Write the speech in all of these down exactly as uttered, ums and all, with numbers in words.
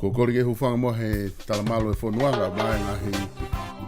ʻOku ou kole ke u hūfanga muʻa he talamalu ʻo e fonua, ka ʻoku ʻi ai e ngaahi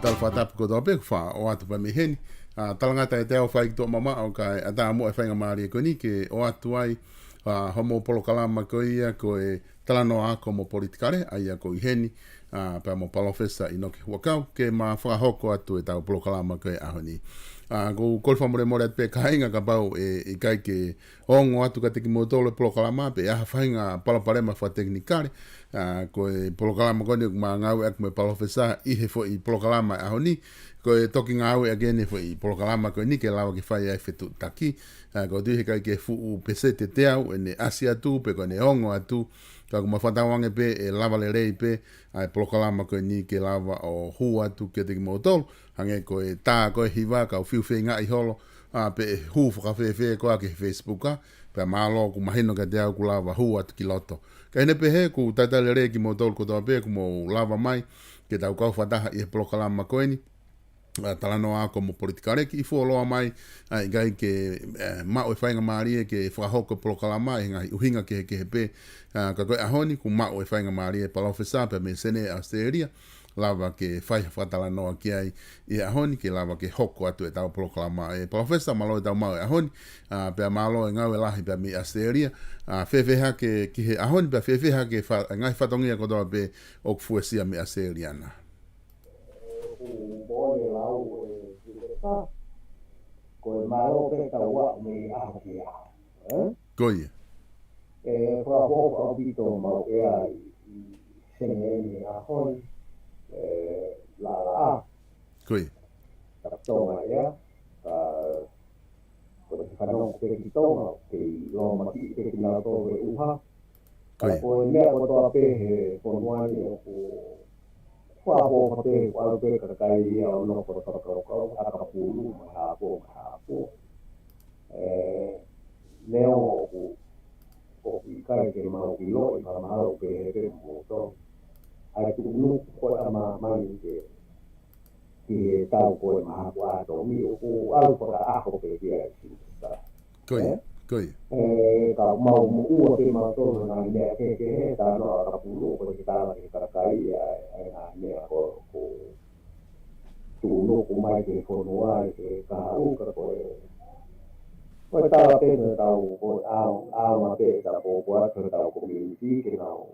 tala fakatapu kotoa pē kuo ʻoatu pē mei heni. ʻA, talangata ʻe teau fai ki tuʻa mamaʻo, kae ʻatā muʻa e faingamālie ko eni ke ʻoatu ai, ʻa, hoʻomou polokalama ko ia ko e Talanoa Ako mo Politikale, ʻa ia ʻoku ʻi heni, ʻa, pea mo Palōfesa ʻInoke Huʻakau, ke ma fakahoko atu ʻetau polokalama ko e ʻaho ni. ʻA, ʻoku ou kole fakamolemole atu pē kāinga kapau ʻe ʻikai ke ongo atu kiate kimoutolu e polokalama, pe ʻi ai ha faʻahinga palopalema fakatekinikale, ʻa, ko e polokalama ko eni ʻoku ma ngāueʻaki mo e Palōfesa ʻi he foʻi polokalama ʻo e ʻaho ni, ko e toki ngāueʻaki eni e foʻi polokalama ko eni ke lava ke fai ai e fetuʻutaki, ʻa, ʻoku ou tui he ʻikai ke fuʻu peseti ʻe teau ʻene ʻasi atu, pe ko ʻene ongo atu, ka ʻoku ma fakatauange pē ʻe lava lelei pē ʻa e polokalama ko eni ke lava ʻo hū atu kiate kimoutolu, hangē ko e tā ko e hiva, kau fiu feingaʻi holo, ʻa, pe ʻe hū fakafēfē koā ki he Facebook, ʻa, pea mālō ʻoku mahino kiate au kuo lava hū atu ki loto. Ka ʻi heʻene pehē, ʻoku ou talitali lelei kimoutolu kotoa pē kuo mou lava mai ke tau kau fakataha ʻi he polokalama ko eni, ʻa, Talanoa Ako mo Politikale, kiʻi fuoloa mai, ʻa, ʻikai ke, ʻe, maʻu e faingamālie ke fakahoko e polokalama ʻi he ngaahi ʻuhinga kehekehe pē, ʻa, ka ko e ʻaho ni kuo maʻu e faingamālie e Palōfesa pea mei Senē, ʻAositelēlia, lava ke fai ha fakatalanoa ki ai ʻi he ʻaho ni ke lava ke hoko atu ʻetau polokalama. ʻE Palōfesa, mālō e tau maʻu e ʻaho ni, ʻa, pea mālō e ngāue lahi pea mei ʻAositelēlia, ʻa, fēfē hake ki he ʻaho ni, pea fēfē hake fa-, ngaahi fatongia kotoa pē ʻoku fuesia mei ʻAositelēlia na. ʻOku moʻoni e lau ʻe Sivesa, ko e mālō pē tau aʻu mei he ʻaho ki he ʻaho. ʻE? Ko ia. ʻE, fakaʻofoʻofa ʻaupito maʻu ʻe au ʻi, ʻi Senē he ʻaho ni, ʻe, lalaʻā. Ko ia. Ka Tonga ʻea, ka ko e fanongo pē ki Tonga, kei lōmakiʻi pē kinautolu ʻe he ʻuha. Ko ia. Ka ko e meʻa kotoa pē he fonua ni ʻoku fakaʻofoʻofa pē, ʻoku ʻalu pē kakai ia ʻo nofo fakakaukau, ʻakapulu, mahalo ko e mahalo ko e, ʻe, neongo ʻoku, ʻoku ʻikai ke mau ʻiloʻi, ka mahalo pē he pē mo to. ʻA e tuʻunuku ko e ʻa māmani ke, ki he tau ko e mahaku ʻa Tonga, ʻoku ʻalu fakaʻaho pē ki ai Sivesa. Ko ia, ʻe? Ko ia. ʻE, ka mau moʻua pē mautolu he ngaahi meʻa kehekehe, tā noa ʻakapulu, ko e tala ki he kakai, ʻa, ʻa e ngaahi meʻa ko, ko tuʻunuku mai ki he fonua, ʻi he kahaʻu ka ko e. Ko e tala pē ʻe tau, ko e ʻaonga, ʻaonga pē ʻe tau ko, ko atu ʻe tau community, ke nau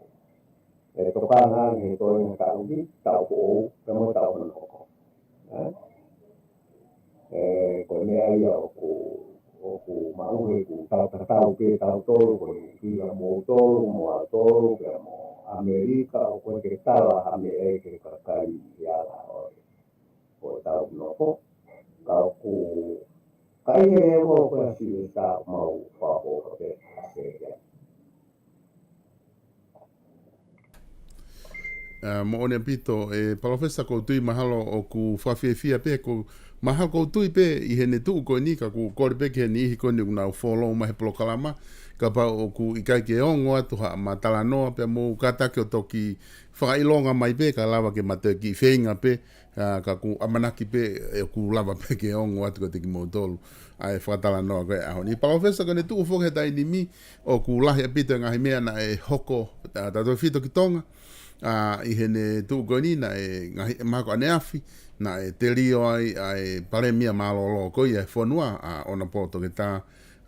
ʻe tokanga ange he toenga taʻu ni, taʻu foʻou, pea mo e taʻu hono hoko. ʻE? ʻE, ko e meʻa ia ʻoku, ʻoku maʻu he ʻoku tau tatau pē tautolu, ko e ʻuhinga moutolu, mo autolu, pea mo ʻAmelika, ʻoku ʻikai ke tala ha meʻa ki he kakai ʻi he ala ʻo e, ʻo e tau nofo. Ka ʻoku, ka ʻi he levo ko e Sivesa mau fakaʻofoʻofa pē ʻa Senē. ʻA, moʻoni ʻaupito, ʻe Palōfesa, ʻoku ou tui mahalo ʻoku fakafiefia pē, ʻoku mahalo ʻoku ou tui pē ʻi heʻene tuʻu ko eni, ka ʻoku ou kole pē ki he niʻihi ko eni ʻoku nau follow mai he polokalama, kapau ʻoku ʻikai ke ongo atu haʻama talanoa pea mou kātaki ʻo toki fakaʻilonga mai pē, ka lava ke ma toe kiʻi feinga pē, ʻa, ka ʻoku ʻamanaki pē, ʻe ʻoku lava pē ke ongo atu kiate kimoutolu ʻa e fakatalanoa ko e ʻaho ni. Palōfesa, ko ʻene tuʻu foki he taimi ni, ʻoku lahi ʻaupito e ngaahi meʻa naʻe hoko, ʻa, tautefito ki Tonga, ʻa, ʻi heʻene tuʻu ko eni naʻe ngaahi, ʻe mahalo ko ʻaneafi, naʻe telio ai ʻa e Palēmia mālōlō ko ia e fonua, ʻa, ʻOnapō Toketā,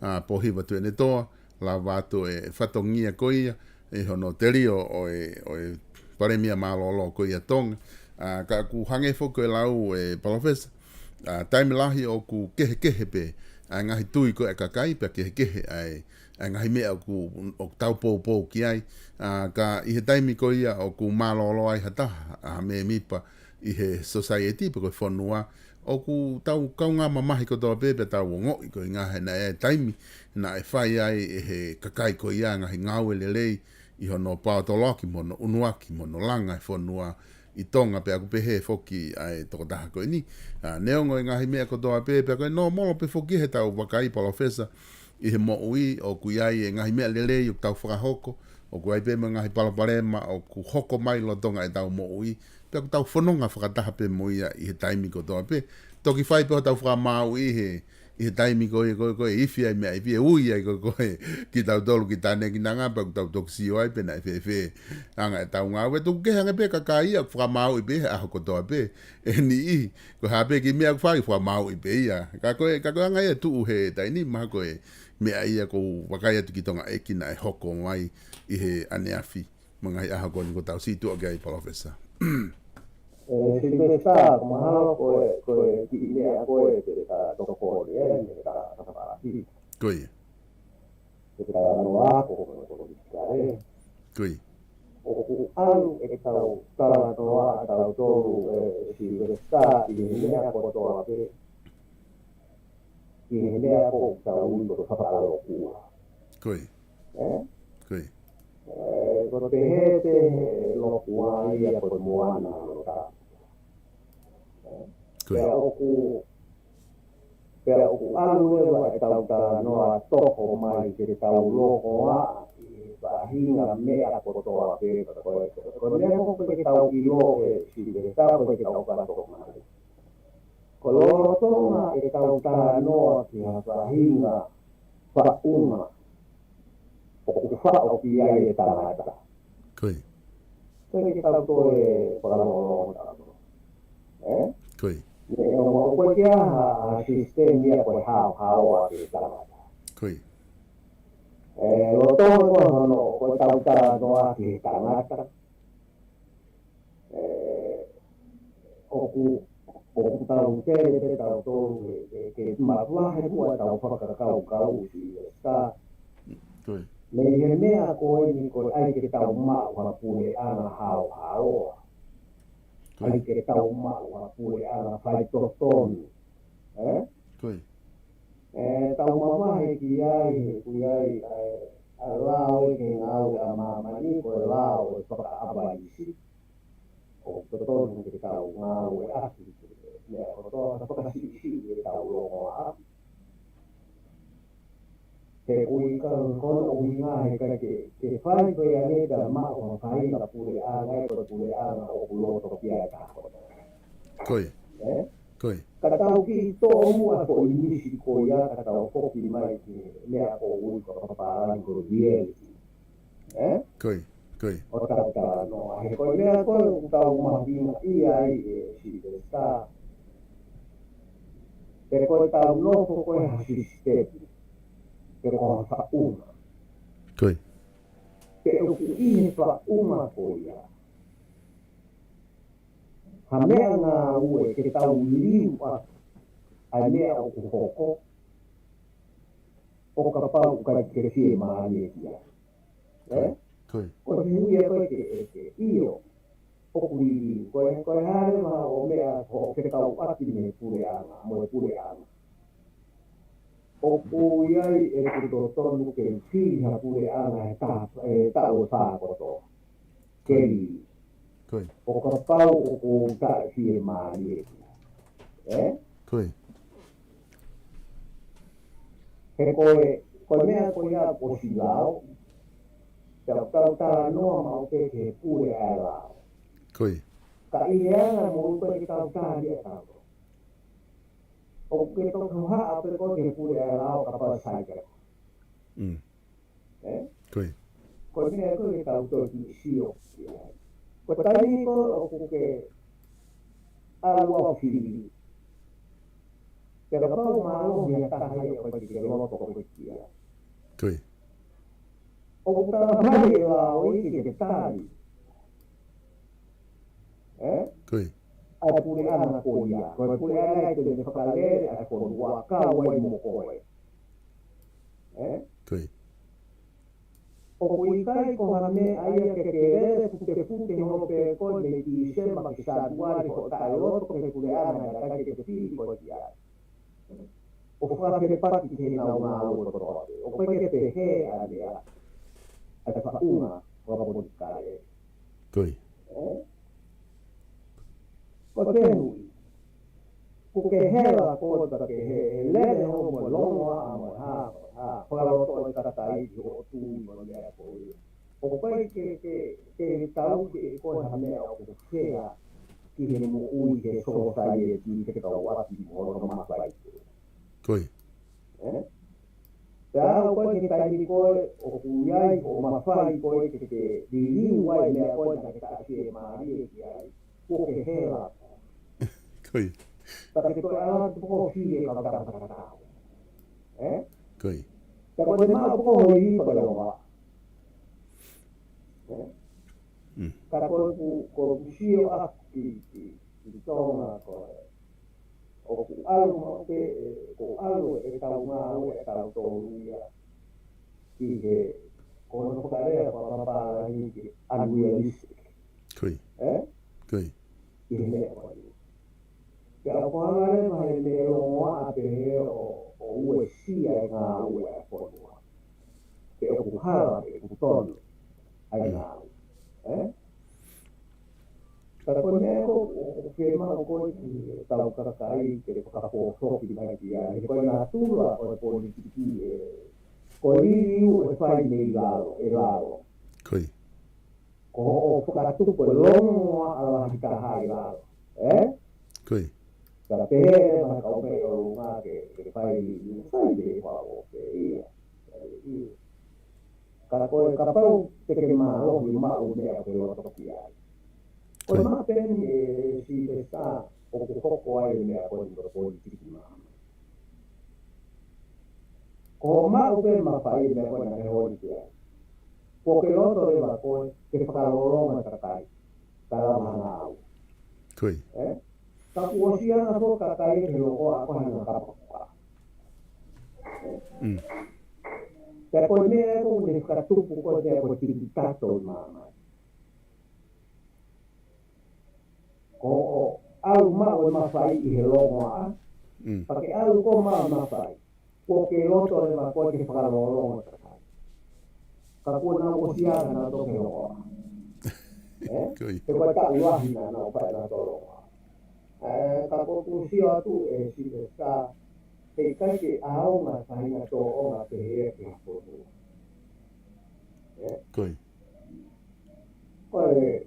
ʻa, Pōhiva Tuʻiʻonetoa, lava atu e fatongia ko ia, ʻi hono telio ʻo e, ʻo e Palēmia mālōlō ko ia Tonga. ʻA, ka ʻoku hangē foki ko e lau ʻe Palōfesa, ʻa, taimi lahi ʻoku kehekehe pē ʻa e ngaahi tui ko ē ʻa e kakai, pea kehekehe ʻa e, ʻa e ngaahi meʻa ʻoku, ʻoku tau poupou ki ai. ʻA, ka ʻi he taimi ko ia ʻoku mālōlō ai ha taha, ʻa, mēmipa ʻi he society pe ko e fonua, ʻoku tau kaungā mamahi kotoa pē, pea tau ongoʻi ko e ʻuhinga he naʻe ʻi ai e taimi naʻe fai ai ʻe he kakai ko ia ngaahi ngāue lelei ʻi hono paotoloaki mo hono ʻunuaki mo hono langa e fonua ʻi Tonga, pea ʻoku pehē foki ʻa e tokotaha ko eni. ʻA, neongo e ngaahi meʻa kotoa pē, pea ko e nōmolo pē foki he tau vakai, Palōfesa, ʻi he moʻui, ʻoku ʻi ai e ngaahi meʻa lelei ʻoku tau fakahoko, ʻoku ʻi ai pē mo e ngaahi palopalema ʻoku hoko mai lolotonga ʻetau moʻui, pea ʻoku tau fononga fakataha pē mo ia ʻi he taimi kotoa pē. Toki fai pē hotau fakamāuʻi he, ʻi he taimi ko ē, ko ē, ko ē ifi ai meʻa ifi, ʻe ui ai ko ē, ko ē kitautolu ki Tane ki Nanga pea ʻoku tau toki sio ai pe naʻe fēfē ʻa e anga ʻetau ngāue. Tuku kehe ange pē kakai ia ʻoku fakamāuʻi pē he ʻaho kotoa pē ʻe niʻihi. Ko e hā pē kiʻi meʻa ʻoku fai fakamāuʻi pē ia. Ka ko e, ka ko e anga ia ʻoku tuʻu he taimi ni, mahalo ko e meʻa ia ʻoku ou vakai atu ki Tonga ʻEiki naʻe hoko mai ʻi he ʻaneafi mo e ngaahi ʻaho ko eni kuo tau situʻa ki ai, Palōfesa. ʻE, Silivesitā, ko mahalo ko e, ko e kiʻi meʻa ko ē te ta tokoni, ʻe, te ta, ta faʻaki. Ko ia. Te ta talanoa ko, ko, ko, ko, ʻe. Ko ia. ʻOku ʻalu ʻetau talanoa ʻatautolu, ʻe, Silivesitā, ʻi he meʻa kotoa pē, ʻi he meʻa ko ē ʻoku tau ui ko e fakalokua. Ko ia. ʻE? Ko ia. ʻE, ko e pehē pē he lokua ia ko e moana ʻo Tonga. Ko ia. Pea ʻoku, pea ʻoku ʻalu leva ʻetau talanoa toko mai ke tau lokoaʻa ʻi he faʻahinga meʻa kotoa pē ko ē. Ko e meʻa ko ē ke tau ʻilo, ʻe Silivesitā, ko ē ke tau kātaki mai. Ko e lolotonga ʻetau talanoa ki ha faʻahinga faʻunga ʻoku faʻo ki ai e tangata. Ko ia. Ko ē ke tau toe fakalongolongo atu. ʻE? Ko ia. Neongo ʻoku ʻikai ke ʻi ai ha, ha sisitemi ia ko e haohaoa ki he tangata. Ko ia. ʻE, lolotonga ko ē hono, ko ʻetau talanoa ki he tangata. ʻE, ʻoku, ʻoku tau tele pē tautolu ke, ke, ke mavahe muʻa ʻetau fakakaukau, Silivesitā. Ko ia. Mei he meʻa ko eni ko e ʻai ke tau maʻu ha puleʻanga haohaoa. Ko ia. ʻAi ke tau maʻu ha puleʻanga faitotonu. ʻE? Ko ia. ʻE, tau mavahe ki ai, he ʻoku ʻi ai, ʻa e, ʻa e lao ʻi he ngāue ʻa māmani, ko e lao ʻo e fakaʻavaisi. ʻOku totonu ke tau ngāueʻaki, meʻa kotoa, fakasiʻisiʻi ʻetau lokoaʻa. He ʻoku ʻikai ko hono ʻuhinga he ʻikai ke, ke fai ko ia ne ta maʻu ha faʻahinga puleʻanga, ko e puleʻanga ʻoku loto ki ai e taha kotoa. Ko ia. ʻE? Ko ia. Ka tau kiʻi toʻo muʻa e foʻi misi ko ia, ka tau foki mai ki he meʻa ʻoku ui ko e fakapālangi ko e reality. ʻE? Ko ia, ko ia. ʻO tau talanoa. He ko e meʻa ko ē ʻoku tau mahuʻingaʻia ai, ʻe Silivesitā, pe ko ʻetau nofo ko ē ha sisitemi, pe ko ha faʻunga. Ko ia. Pe ʻoku ʻi he faʻunga ko ia ha meʻangāue ke tau liliu ʻaki ʻa e meʻa ʻoku hoko, ʻo kapau ʻoku ʻikai ke fiemālie ki ai. ʻE? Ko ia. Ko e fehuʻi ia ko ē ke, ke, ʻio, ʻoku liliu. Ko e, ko e hā leva ʻo e meʻa ʻoku fekauʻaki mo e puleʻanga, mo e puleʻanga? ʻOku ʻi ai ʻeku totonu ke fili ha puleʻanga he taʻu, he taʻu ʻe fā kotoa. Ko ia. Ke liliu. Ko ia. ʻO kapau ʻoku taʻefiemālie. ʻE? Ko ia. He ko e, ko e meʻa ko ia ʻoku ʻosi lao, tau, tau talanoa maʻu pē ki he pule ʻa e lao. Ko ia. Ka ʻi he anga mo ʻoku ʻikai ke tau tali ʻe tautolu. ʻOku ke toki hohaʻa pē koe ki he pule ʻa e lao kapau ʻe sai pē. Mm. ʻE? Ko ia. Ko e meʻa ko ē ke tau toe kiʻi sio ki ai. Ko e taimi ko ē ʻoku ke ʻalu ʻo fili, pea kapau mālohi ha taha ia ʻoku ʻikai ke loto koe ki ai. Ko ia. ʻOku talamai ʻe he lao ia ke ke tali. ʻE? Ko ia. ʻA e puleʻanga ko ia. Ko e puleʻanga ia te ne fakalele ʻa e fonua kau ai mo koe. ʻE? Ko ia. ʻOku ʻikai ko ha meʻa ia ke ke lele futefute holo pē koe mei Tīsema ki Sānuali hoʻo taʻeloto ki he puleʻanga naʻe ʻikai ke ke fili koe ki ai. ʻO fakafepaki ki heʻenau ngāue kotoa pē. ʻOku ʻikai ke pehē ʻa e meʻa ʻa e faʻunga fakapolitikale. Ko ia. ʻE? Ko e fehuʻi. ʻOku ke hela koe pea ke he, he lele hoʻo mo e longoaʻa mo e hā, hā, fakalotoʻi kakai ki hoʻo tui mo e meʻa ko ia. ʻOku ʻikai ke, ke, ke tau ke ko ha meʻa ʻoku fea ki he moʻui he sōsaieti fekauʻaki mo hono mafai. Ko ia. Ē? Pea aʻu ko ē ki he taimi ko ē ʻoku ʻi ai hoʻo mafai ko ē ke ke liliu ai e meʻa ko ē naʻa ke taʻe fiemālie ki ai, kuo ke hela. Ko ia. Pea ke toe ala atu pē ʻo fili e kau tangata tatau. Ē? Ko ia. Pea ko e maʻu pē ko ē hoʻo ivi pea ke lava. Ē? Mm. Ka ko ʻeku, ko ʻeku sio ʻaʻaku ki, ki, ki Tonga ko ē, ʻoku ʻalu maʻu pē, ē, ʻoku ʻalu ʻetau ngāue ʻatautolu ia ki he, ko hono fakalea fakapālangi ki he unrealistic. Ko ia. Ē? Ko ia. ʻI he meʻa ko eni. Pea ʻoku ʻalu leva he meʻa longoaʻa pehē ʻo, ʻo uesia e ngāue ʻa e fonua. Pe ʻoku hala pe ʻoku tonu ʻa e ngāue. Ē? Ka ko e meʻa ko ē ʻoku fiemaʻu ko ē ki heʻetau kakai ke fakafoki mai ki ai, he ko e natula ʻo e politiki ē, ko e liliu ʻe fai mei lalo, ʻe lalo. Ko ia. Ko hoʻo fakatupu e longoaʻa lahi taha ʻi lalo. Ē? Ko ia. Ka pehē leva ʻe he kau meʻa ʻi ʻolunga ke, ke fai, fai pē ʻe fai pē ia. Ka ko e kapau te ke mālohi maʻu meʻa ke loto ki ai. Ko e, ko ia, maʻu pē eni ē Sīpesitā ʻoku hoko ai e meʻa ko eni ko e politiki māmani. Ko hoʻo maʻu pē mafai e meʻa ko ē naʻa ke holi ki ai, kuo ke loto leva koe ke fakalolonga e kakai, ka lava ha ngāue. Ko ia. Ē? Ka kuo ʻosi anga foki e kakai ke loko ʻa ko hanga kapa kuka. Mm. Pea ko e meʻa ē ʻoku ne fakatupu ko e meʻa ko e tikitato ʻi māmani. Ko hoʻo ʻalu maʻu e mafai ʻi he longoaʻa. Mm. Pea ke ʻalu koe maʻu e mafai, kuo ke loto leva koe ke fakalolonga e kakai. Ka kuo nau ʻosi anga nautolu ke loko. Ē? Ko ia. He ko e taʻu lahi naʻa nau fai nautolu. Ē, ka ko ʻeku sio atu ē Sīpesitā, heʻikai ke ʻaonga e faʻahinga tōʻonga pehē ki ha fonua. Ē? Ko ia. Ko e,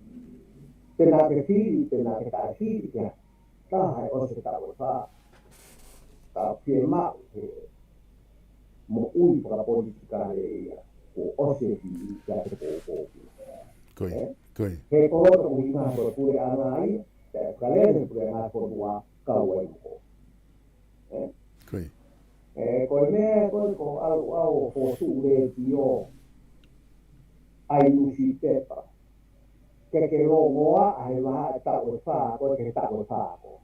te nau ke fili, te nau ke taʻe fili, ke taha ʻe ʻosi e taʻu ʻe fā. Ka fiemaʻu he moʻui fakapolitikale ia, kuo ʻosi e fili, ka te kōkō. Ko ia. Ē? Ko ia. He ko hono ʻuhinga ko e puleʻanga ia, te fakalele puleʻanga fonua, kau ai mo koe. Ē? Ko ia. Ē, ko e meʻa ko ē ko e ʻalu ʻo fokotuʻu letiō ʻa e nusipepa. Ke ke longoaʻa he vahaʻa e taʻu ʻe fā ko ē ki he taʻu ʻe fā ko ē.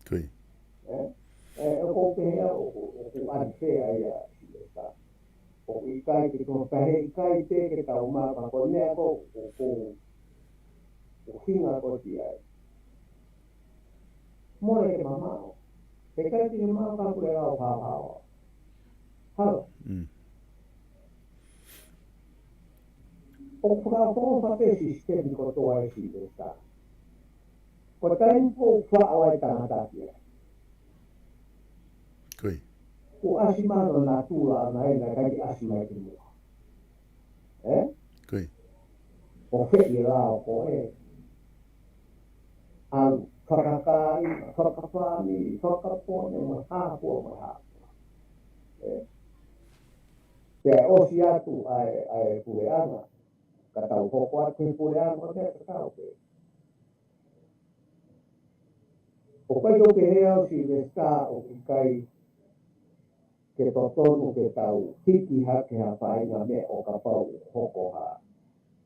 Ko ia. Ē? Ē, ʻoku ou pehē au ʻoku, ʻoku unfair ia Sīpesitā. ʻOku ʻikai ke tō pehē ʻikai pē ke tau maʻu, ka ko e meʻa ko ē ʻoku, ʻoku, ʻoku hinga ko ē ki ai. Mole ke mamaʻo. Heʻikai ke mamaʻo ka pule lau pāpāo. Halo. Mm. ʻOku fakaʻofoʻofa pē sisitemi kotoa ē Sīpesitā. Ko e taimi ko ē ʻoku faʻo ai e tangata ki ai. Ko ia. Kuo ʻasi mai hono natula ʻana ē, naʻe ʻikai ke ʻasi mai ki muʻa. Ē? Ko ia. ʻO feʻi e lao ko ē. ʻAlu fakakāinga, fakafāmili, fakapō, mo e hā fua, mo e hā fua. Ē? Pea ʻosi atu ʻa e, ʻa e puleʻanga, ka tau hoko atu ki he puleʻanga, ko e meʻa tatau pē. ʻOku ʻikai ke u pehē au Sīpesitā ʻoku ʻikai ke totonu ke tau hiki hake ha faʻahinga meʻa ʻo kapau ʻe hoko ha,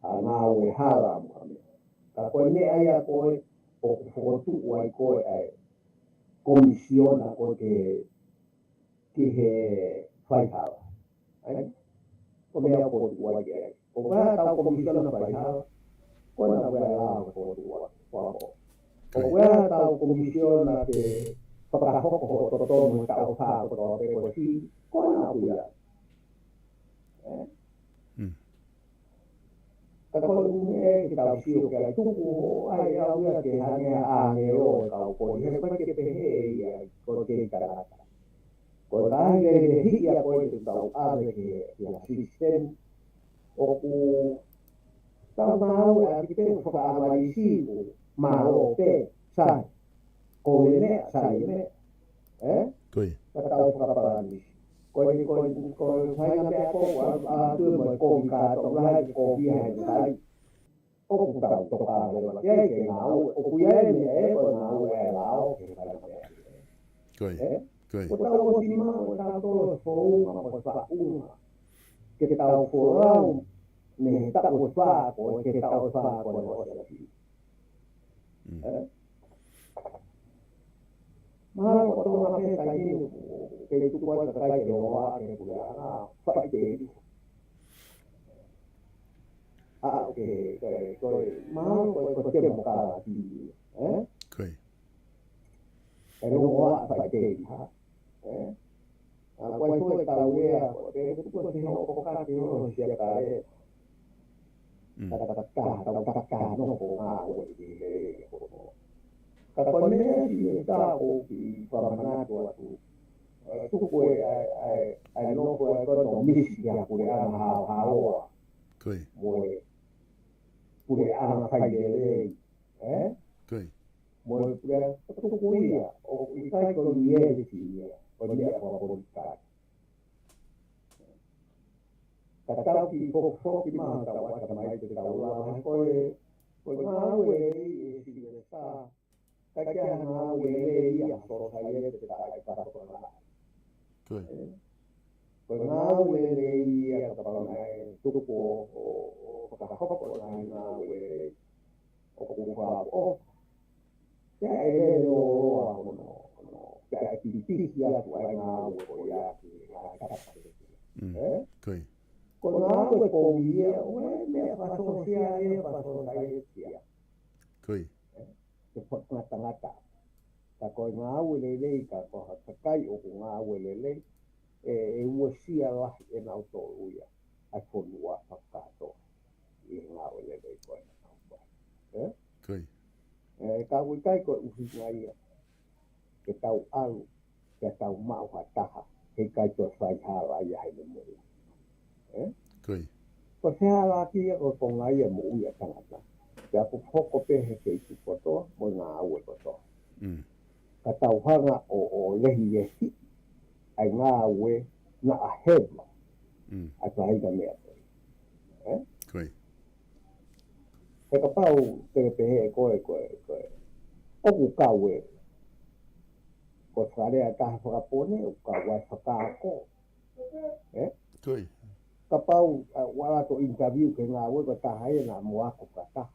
ha ngāue hala mo ha meʻa. Ka ko e meʻa ia ko ē ʻoku fokotuʻu ai ko ē ʻa e komisiona ko ē ki he, ki he faihala. ʻAi? Ko e meʻa ʻoku tuʻu ai ki ai. ʻOku ʻi ai ʻetau komisiona faihala, ko ena ʻoku ʻi ai e lao ʻoku tuʻu ai. Ko ia. ʻOku ʻi ai ʻetau komisiona ke fakahoko hoʻo totonu he taʻu ʻe fā kotoa pē ko e fili, ko ena ʻoku ʻi ai. Ē? Hmm. Ka ko e ʻuhinga ē ke tau sio ki ai, tuku hoʻo ʻai au ia ke hangē ha ʻāngelo ʻo e kau poli, he ʻoku ʻikai ke pehē ia, ko e kei tangata. Ko e ngaahi lelehiʻi ia ko ē te tau ʻave ki he, ki he sisitemi. ʻOku tau ngāueʻaki pē ʻo fakaʻamalisi ʻo mālō pē, sai. Ko e meʻa, sai e meʻa. Ē? Ko ia. Ka tau fakapalanisi. Ko e, ko e, ko e faʻahinga meʻa ko ē, ʻa, ʻa, tuʻu mo e kovi kātoa, ʻoku lahi e kovi ʻi he kai. ʻOku tau tokanga leva ki ai ke ngāue, ʻoku ʻi ai e meʻa ē, ko e ngāue ʻa e lao ke fai e meʻa. Ko ia. Ē? Ko ia. Ko ʻetau ʻosi maʻu ʻe tautolu e founga, ko e faʻunga. Ke tau folau, mei he taʻu ʻe fā ko ē, ki he taʻu ʻe fā ko ē ʻosi. Mm. Ē? Mahalo ko Tonga pē taimi ni, kei tuku ai e kakai ke longoaʻa e puleʻanga, faʻiteliha. ʻA, ke, ke, ko e, mahalo ko e, ko e temokālati, ē? Ko ia. ʻE longoaʻa faʻiteliha, ē? ʻA, ko e hā e tau ea, ko e, ko e, ko e hoko ka ke hoko sia ka e. Mm. Ka, ka, ka, ka, ka, ka, ka, no ko ngāue ʻi he, he, he, ko, ko. Ka ko e meʻa ʻi he tā ko ki fakamanatu atu. ʻE, tuku e, ʻa e, ʻa e, ʻa e nofo ʻa e ko no misi ki ha puleʻanga haohaoa. Ko ia. Mo e puleʻanga fai lelei, ē? Ko ia. Mo e puleʻanga tuku ia, ʻoku ʻikai ko e reality ia, ko e meʻa fakapolitikale. Ka tau kiʻi fokifoki mai hotau ʻatamai ke tau lava he ko e, ko e ngāue ʻi he Silesitā. Ka ko e ngāue lelei ia, sōsaieti ka ʻai ka tokanga. Ko ia. Ko e ngāue lelei ia kapau naʻe tuku ʻo, ʻo, ʻo fakahoko ʻa e ngāue lelei. ʻOku fakaʻofoʻofa. Pea ʻe lele lōloa hono, hono, pea ʻe pipihi atu ʻa e ngāue ko ia ki he ngaahi kapaseti. Mm. Ē? Ko ia. Ko e ngāue ko ia, ʻo e meʻa fakasōsiale, fakasōsaieti ia. Ko ia. Ē? Ke fakangatangata. Ka ko e ngāue lelei, ka ko ha kakai ʻoku ngāue lelei, ʻe, ʻe uesia lahi ʻe nautolu ia ʻa e fonua fakakātoa ʻi he ngāue lelei ko ē naʻa nau fai. Ē? Ko ia. Ē, ka ʻoku ʻikai ko e ʻuhinga ia ke tau ʻalu, ke tau maʻu ha taha, heʻikai toe fai hala ia heʻene moʻui. Ē? Ko ia. Ko e fehālaaki ia ko e konga ia moʻui ʻa e tangata. Pea ʻoku hoko pē he feituʻu kotoa, mo e ngāue kotoa. Mm. Ka tau hanga ʻo, ʻo lehilehiʻi ʻa e ngāue naʻa heva. Mm. ʻA e faʻahinga meʻa ko ē. Ē? Ko ia. He kapau te ke pehē ʻe koe, ko e, ko e, ʻoku kau ē. Ko e fakalea ʻa e taha fakapō ni, ʻoku kau ai e fakaako. Ē? Ko ia. Kapau, ʻa, ʻoua ʻe toe interview ki he ngāue ko e taha ia naʻa mo ako fakataha.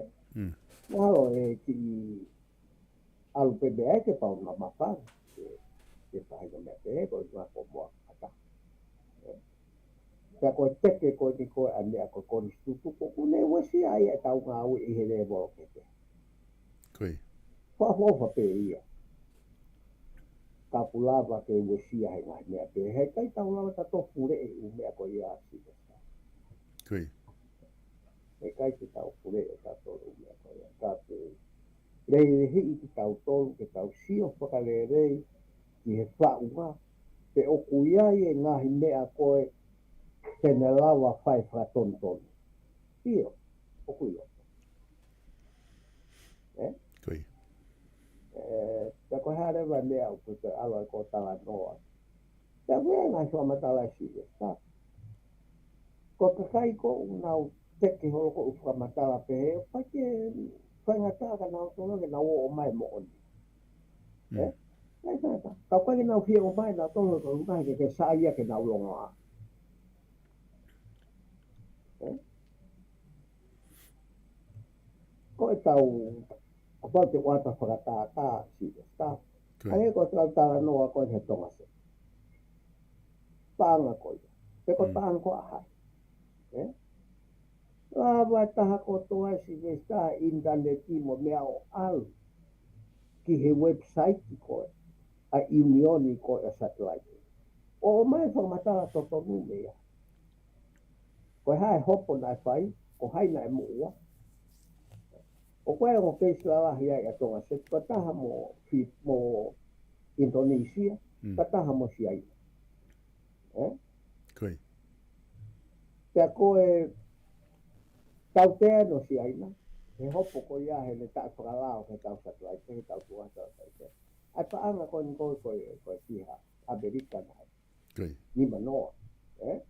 Ē? Mm. Mahalo ʻe kiʻi ʻalu pē meʻa ia ke pau na mafana. Ke, ke faʻahinga meʻa pē, ko e ngāue ko e moʻui fakataha. Ē? Pea ko e teke ko eni ko e ʻa e meʻa ko e konisitūtone, ʻoku ne uesia ai ʻetau ngāue ʻi he lēvolo kehekehe. Ko ia. Fakaʻofoʻofa pē ia. Ka ʻoku lava ke uesia he ngaahi meʻa pehē, heʻikai tau lava tautolu fuleʻi e ʻū meʻa ko ia ʻa Silesitā. Ko ia. Heʻikai ke tau fuleʻi ʻe tautolu e ʻū meʻa ko ia. Ka ʻoku lehilehiʻi kitautolu ke tau sio fakalelei ki he faʻunga, pe ʻoku ʻi ai e ngaahi meʻa ko ē te ne lava fai fakatonutonu. ʻIo, ʻoku ʻi loto. Ē? Ko ia. Ē, pea ko e hā leva e meʻa ʻoku ke ʻalu ai ʻo talanoa. Pea ko e ngaahi fakamatala ʻa Silesitā. Ko e kakai ko ē ʻoku nau teke holo ko ē ʻo fakamatala pehē, ʻoku ʻikai ke faingataʻa kia nautolu ke nau ō mai moʻoni. Mm. Ē? ʻIkai faingataʻa. Ka ʻoku ʻikai ke nau fie ō mai nautolu ko e ʻuhinga he ʻikai ke saiʻia ke nau longoaʻa. Ē? Ko ʻetau, kapau te u ʻoatu ha fakatātā, Silesitā. Ko ia. ʻA ia ko ʻetau talanoa ko ē he Tonga Sat. Paʻanga ko ia. Pe ko e Mm. paʻanga ko ē ʻa hai. Ē? Lava e taha kotoa ʻe Silesitā ʻinitaneti mo e meʻa ʻo ʻalu ki he website ko ē ʻa e ʻiunioni ko ē ʻa e satelaite. ʻO ʻomai e fakamatala totonu mei ai. Ko e hā e hopo naʻe fai, ko hai naʻe moʻua. ʻOku ʻi ai e ongo keisi lalahi ai ʻa Tonga Sat, ko e taha mo Fi-, mo ʻInitonisia, Mm. ko e taha mo Siaina. Ē? Ko ia. Pea ko e tautea ʻo Siaina, he hopo ko ia heʻene taʻefakalao ki heʻetau satelaite, heʻetau tuʻa satelaite. ʻA e paʻanga ko eni ko e, ko e, ko e fiha. ʻAmelika naʻe nimanoa, ē?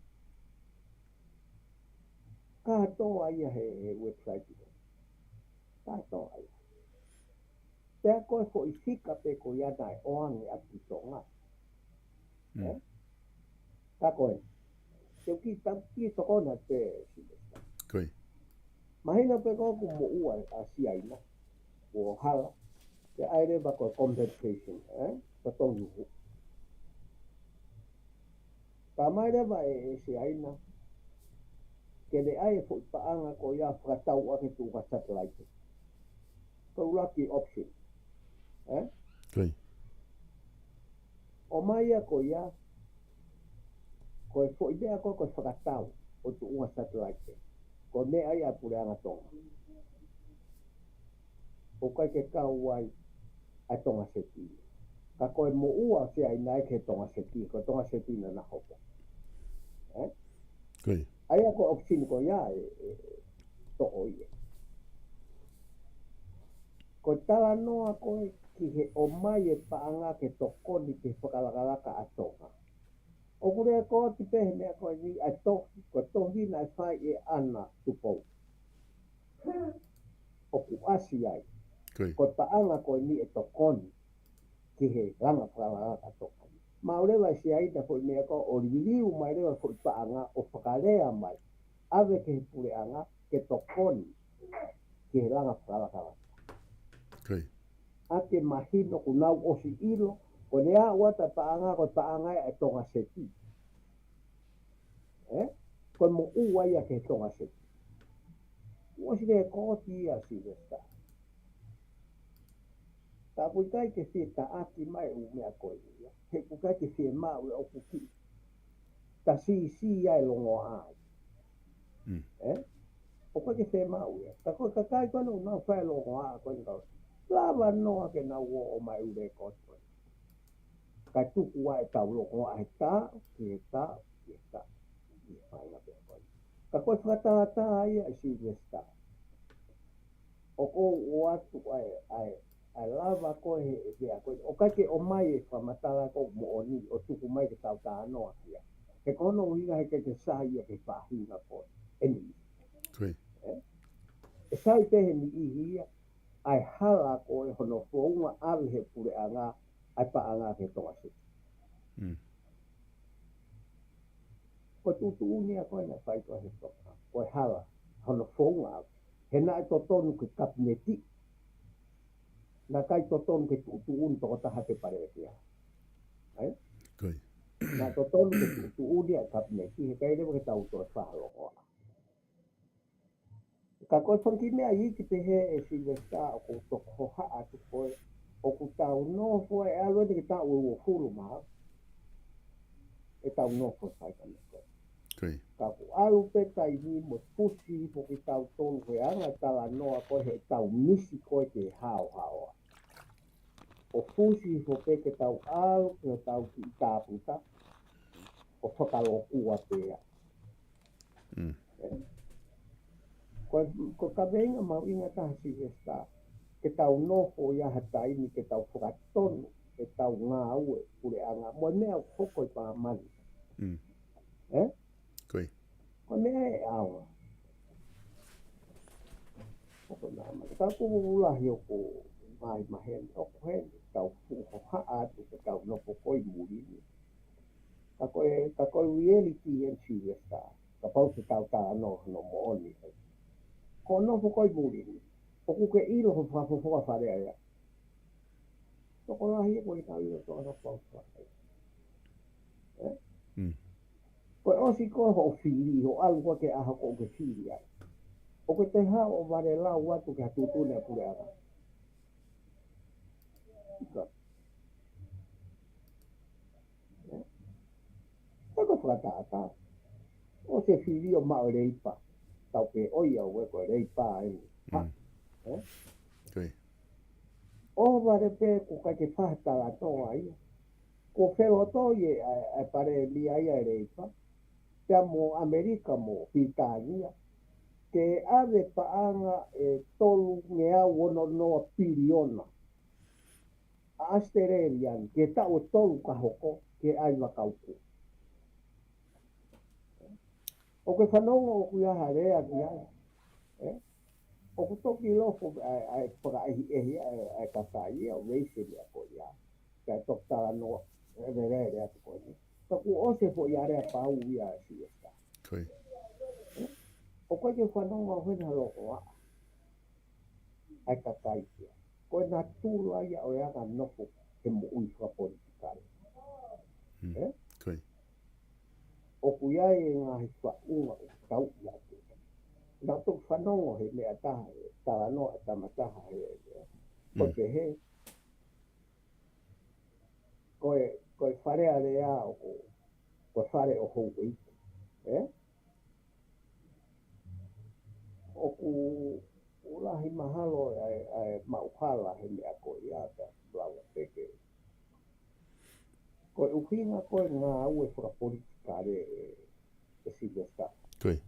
Kātoa ia he, he website ko. Kātoa ia. Pea ko e foʻi fika pē ko ia naʻe ʻoange ʻaki ki Tonga. Ē? Ka ko e. Te u kiʻi tau kiʻi tokona pē, Silivesitā. Mahino pē ko ē ʻoku moʻua ʻa Siaina, ʻo hala, pea ʻai leva ko e compensation, ē? Totongi hū. Talamai leva ʻe, ʻe Siaina, ke ne ʻai e foʻi paʻanga ko ia fakatau ʻaki e tuʻunga satelaite. Ko e ʻuluaki option. Ē? ʻOmai ia ko ia, ko e foʻi meʻa ko ē ko e fakatau ʻo e tuʻunga satelaite. Ko e meʻa ia ʻa e Puleʻanga Tonga. ʻOku ʻikai ke kau ai ʻa e Tonga Seti. Ka ko e moʻua ʻo Siaina ia ki he Tonga Seti, ko e Tonga Seti naʻa na hoko. Ē? ʻA ia ko e option ko ia ʻe, ʻe toʻo ia. Ko e talanoa ko ē ki he ʻomai e paʻanga ke tokoni ki he fakalakalaka ʻa Tonga. ʻOku lea ko ē ʻi he meʻa ko eni ʻa e tohi, ko e tohi naʻe fai ʻe ʻAna Tupou. ʻOku ʻasi ai. Ko e paʻanga ko eni ʻe tokoni ki he langa fakalakalaka ʻa Tonga. Maʻu leva ʻe Siaina foʻi meʻa ko ē ʻo liliu mai leva foʻi paʻanga ʻo fakalea mai. ʻAve ki he puleʻanga ke tokoni ki he langa fakalakalaka. ʻA ke mahino kuo nau ʻosi ʻilo, ko e lea ʻa e paʻanga, ko e paʻanga ʻa e Tonga Seti. Ē? Ko e moʻua ia ki he Tonga Seti. ʻOsi lea ko ē ia Silivesitā. Ka ʻoku ʻikai ke fie taʻaki mai ʻū meʻa ko ia. He ʻoku ʻikai ke fiemaʻu ia ʻoku kiʻi. Ka siʻisiʻi ia e longoaʻa. Ē? ʻOku ʻikai ke fiemaʻu ia. Ka ko e kakai ko ē ʻoku nau fai e longoaʻa ko ē kau. Lava noa ke nau ō ʻo ʻomai ʻū lēkooti ko ē. Ka tuku ai ʻetau longoaʻa he taʻu, ki he taʻu, ki he taʻu. ʻI he faʻahinga pē ko ē. Ka ko e fakatātā ia ʻe Silivesitā. ʻOku ou ʻoatu ʻa e, ʻa e, ʻa e lava ko ē he, he meʻa ko ē. ʻOku ʻikai ke ʻomai e fakamatala ko ē moʻoni ʻo tuku mai ke tau talanoa ki ai. He ko hono ʻuhinga he ʻikai ke sai ia ki he faʻahinga ko ē. ʻE niʻihi. Ē? ʻE sai pē he niʻihi ia, ʻa e hala ko ē hono founga ʻave he puleʻanga, ʻa e paʻanga ki he Tonga Seti. Ko e tuʻutuʻuni ia ko ē naʻe fai ko ē he Tonga. Ko e hala, hono founga ʻave. He naʻe totonu ke kapineti. Naʻe ʻikai totonu ke tuʻutuʻuni tokotaha pē palēmia. Ē? Naʻe totonu ke tuʻutuʻuni ʻa e kapineti, he ʻikai leva ke tau toe fakalongoaʻa. Ka ko e fanga kiʻi meʻa iiki pehē ʻe Silivesitā ʻoku ou toki hohaʻa atu ko ē, ʻoku tau nofo ʻe ʻalu eni ki he taʻu ʻe uofulu mā ʻetau nofo ʻi he faʻahinga ko ē. Ka ʻoku ʻalu pē taimi mo fusi hifo kitautolu he anga e talanoa ko ē heʻetau misi ko ē ke haohaoa. ʻO fusi hifo pē ke tau ʻalu ki heʻetau kiʻi tāputa, ʻo fakalokua pē ia. Ko, ko e kaveinga mahuʻinga taha Silivesitā, ke tau nofo ia ha taimi ke tau fakatonu ʻetau ngāue puleʻanga mo e meʻa ʻoku hoko ʻi māmani. Ē? Ko e meʻa ʻe ʻaonga. Hoko ʻi māmani. Ka ʻoku lahi ʻoku mai maheni, ʻoku heni, tau fuʻu hohaʻa atu ke tau nofo ko ē ʻi muli ni. Ka ko e, ka ko e reality eni Silivesitā. Kapau te tau talanoa hono moʻoni. Ko hoʻo nofo ko ē ʻi muli ni. ʻOku ke ʻilo ho fakafofonga fale ai. Tokolahi ʻoku ʻikai ke tau ʻilo tokolahi fale. Ē? Ko e ʻosi ko ē hoʻo fili, hoʻo ʻalu ko ē ki he ʻaho ko ē ʻoku ke fili ai. ʻOku ke toe haʻu ʻo valelau atu ki ha tuʻutuʻuni ʻa e puleʻanga. Ko e fakatātā. ʻOsi e fili ʻo maʻu e leipa. Tau pehē ʻoiauē ko e leipa eni. ʻO vale pē ʻoku ʻikai ke fai ha talanoa ia. Ko e felotoi ʻa e, ʻa e palēmia ia e leipa. Pea mo ʻAmelika mo Pilitānia. Ke ʻave paʻanga ʻe tolungeau ono noa piliona. ʻAositelēlia ni, ke taʻu ʻe tolu ka hoko, ke ʻai vakauku. ʻOku ke fanongo ʻoku ʻi ai ha lea ki ai. ʻE? ʻOku toki lofo ʻa e, ʻa e fakaʻehiʻehi ʻa e, ʻa e kakai ia, ʻo raise ʻa ko ia. Kae toki talanoa, ʻe lelele atu ko eni. Ka kuo ʻosi e foʻi ʻalea pau ia ʻa e C S K. Ko ia. ʻOku ʻikai ke fanongo ʻo hena lokoa ʻa e kakai ia. Ko e natula ia ʻo e anga nofo he moʻui fakapolitikale. Mm. ʻE? Ko ia. ʻOku ʻi ai e ngaahi faʻunga ʻoku tau ʻi ai. Naʻa tau fanongo he meʻa taha, he talanoa ʻa e tama taha he, he, ko Mm. pehē, ko e, ko e Fale Alea ʻoku, ko e fale ʻo houʻeiki. ʻE? ʻOku, ʻoku lahi mahalo ʻa e, ʻa e maʻuhala he meʻa ko ia ka lava peke. Ko e ʻuhinga ko e ngāue fakapolitikale ʻe, ʻe Sylvester. Ko ia.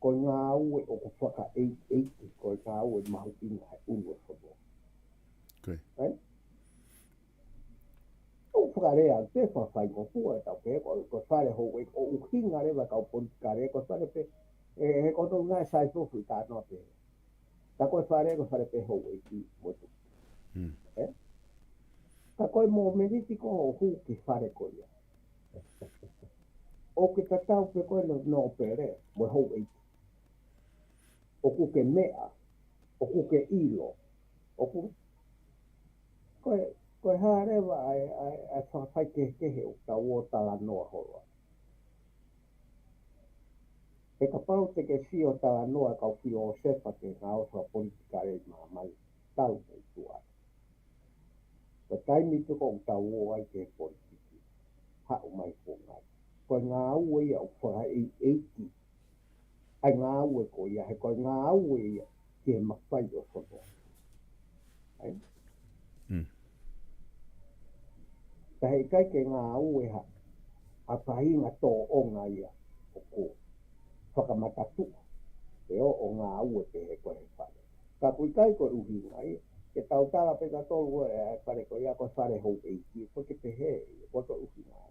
Ko e ngāue ʻoku fakaʻeiʻeiki, ko e ngāue mahuʻinga he ʻulu ʻo e fonua. Ko ia. ʻE? ʻOku fakalea, te fakafaingofua ʻe tau pehē, ko, ko e fale houʻeiki, ʻo ʻuhinga leva kau politikale, ko e fale pē, ʻe, he ko e tau ngaahi sai fofu i ka noa pē. Ka ko e fale, ko e fale pē houʻeiki, mo tu. Mm. ʻE? Ka ko e mōmeniti ko ē ʻoku hū ki fale ko ia. ʻOku ke tatau pē ko ē no, no pele, mo houʻeiki. ʻOku ke meʻa, ʻoku ke ʻilo, ʻoku, ko e, ko e hā leva ʻa e, ʻa e, ʻa e fakafaikehekehe ʻoku tau ō talanoa holo ai. He kapau te ke sio talanoa kau filōsefa ki he ngāue fakapolitikale ʻi māmani, talu mei tuai. Ko e taimi pē ko ē ʻoku tau ō ai ki he politiki, haʻu mai ko ngai. Ko e ngāue ia ʻoku fakaʻeiʻeiki. ʻA e ngāue ko ia, he ko e ngāue ia ki he mafai ʻo e fonua. ʻAi? Mm. Ka heʻikai ke ngāue ha, ʻa e faʻahinga tōʻonga ia ʻoku fakamatatuʻu, ʻe ō ʻo ngāue pē he ko e fale. Ka ʻoku ʻikai ko e ʻuhinga ia, ke tau tala pē ka tolu ʻa e fale ko ia, ko e fale houʻeiki, ʻoku ʻikai ke pehē ia, ʻoku ʻikai ko e ʻuhinga ia.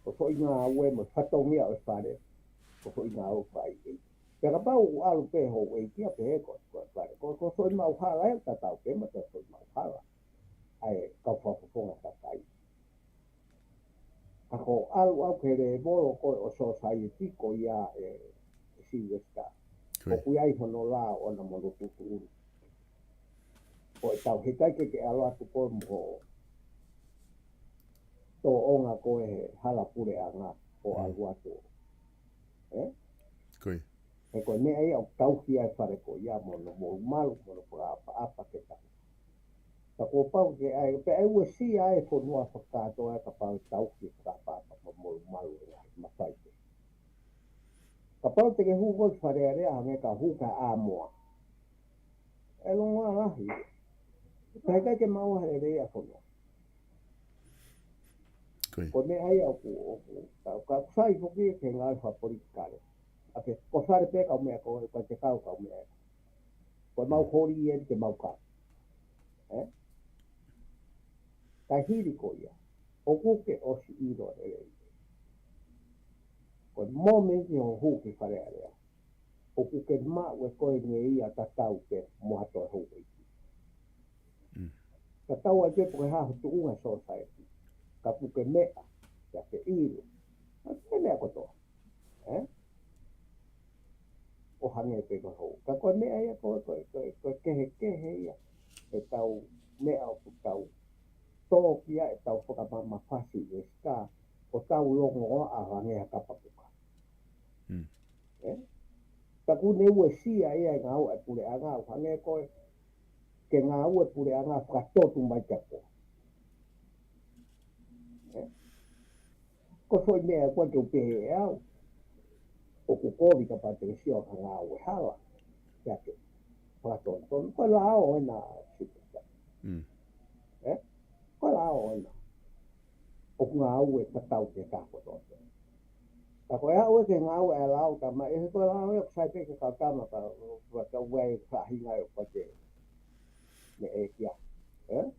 Ko e foʻi ngāue mo e fatongia ʻo e fale, ko e foʻi ngāue fakaʻeiʻeiki. Pea kapau ʻoku ʻalu pē houʻeiki ia pehē ko, ko e fale, ko, ko e foʻi maʻuhala ia, tatau pē mo e foʻi maʻuhala ʻa e kau fakafofonga kakai. Ka ko e ʻalu au ki he lēvolo ko ē ʻo e society ko ia ʻe, ʻe Sylvester. Ko ia. ʻOku ʻi ai hono lao ʻona mo hono tuʻutuʻuni. Ko e tau heʻikai ke ke ʻalu atu ko ē mo hoʻo tōʻonga ko ē he hala puleʻanga ʻo Mm. ʻalu atu. ʻE? Ko ia. He ko e meʻa ia ʻoku tauhi ai e fale ko ia mo hono molumalu, mo hono fakaʻapaʻapa ke tau. Ka kuo pau ke ʻai, pea ʻe uesia e fonua fakakātoa ʻe kapau ʻe tauhi e fakaʻapaʻapa mo e molumalu ʻo e ngaahi mafai pē. Kapau te ke hū ko ē ki Fale Alea hangē ka hū ki ʻAmoa. ʻE longoaʻa lahi. Ka heʻikai ke maʻu ha lelei ʻa e fonua. Ko ia. Ko e meʻa ia ʻoku, ʻoku, ka, ka sai foki ke ngāue fakapolitikale. ʻA pē, ko e fale pē kau meʻa ko ē, ka te kau kau meʻa. Ko e mau Mm. holi ʻeni ke mau kau. ʻE? Ka hili ko ia. ʻOku ke ʻosi ʻilo lelei. Ko e mōmeniti hoʻo hū ki Fale Alea, ʻoku ke maʻu ʻe koe ngeia tatau pē mo ha toe houʻeiki. Mm. Tatau ai pē pe ko e hā ho tuʻunga society. Ka ʻoku ke meʻa, pea ke ʻilo. Ka ke meʻa kotoa. ʻE? ʻO hangē pē ko e hou. Ka ko e meʻa ia ko, ko, ko, ko e kehekehe ia. ʻEtau meʻa ʻoku tau tō ki ai ʻetau fakamamafasi ʻi he sika, ʻo tau longoaʻa hangē ha kapa puka. Mm. ʻE? Ka ʻoku ne uesia ia e ngāue ʻa e puleʻanga, ʻo hangē ko e, ke ngāue puleʻanga fakatotu mai kia koe. ʻE? Ko e foʻi meʻa ko ē te u pehē ʻe au. ʻOku kovi kapau te ke sio ki ha ngāue hala. Pea ke fakatonutonu. Ko e lao ʻena sika. Mm. ʻE? Ko e lao ʻena. ʻOku ngāue tatau ki he kahototo. Ka ko e aʻu ki he ngāue ʻa e lao tama, ʻe he ko e lao ʻe ʻoku sai pē ki he kau tama ka, ka, ka uai faʻahinga ʻo pate. Ne ʻe kia. ʻE?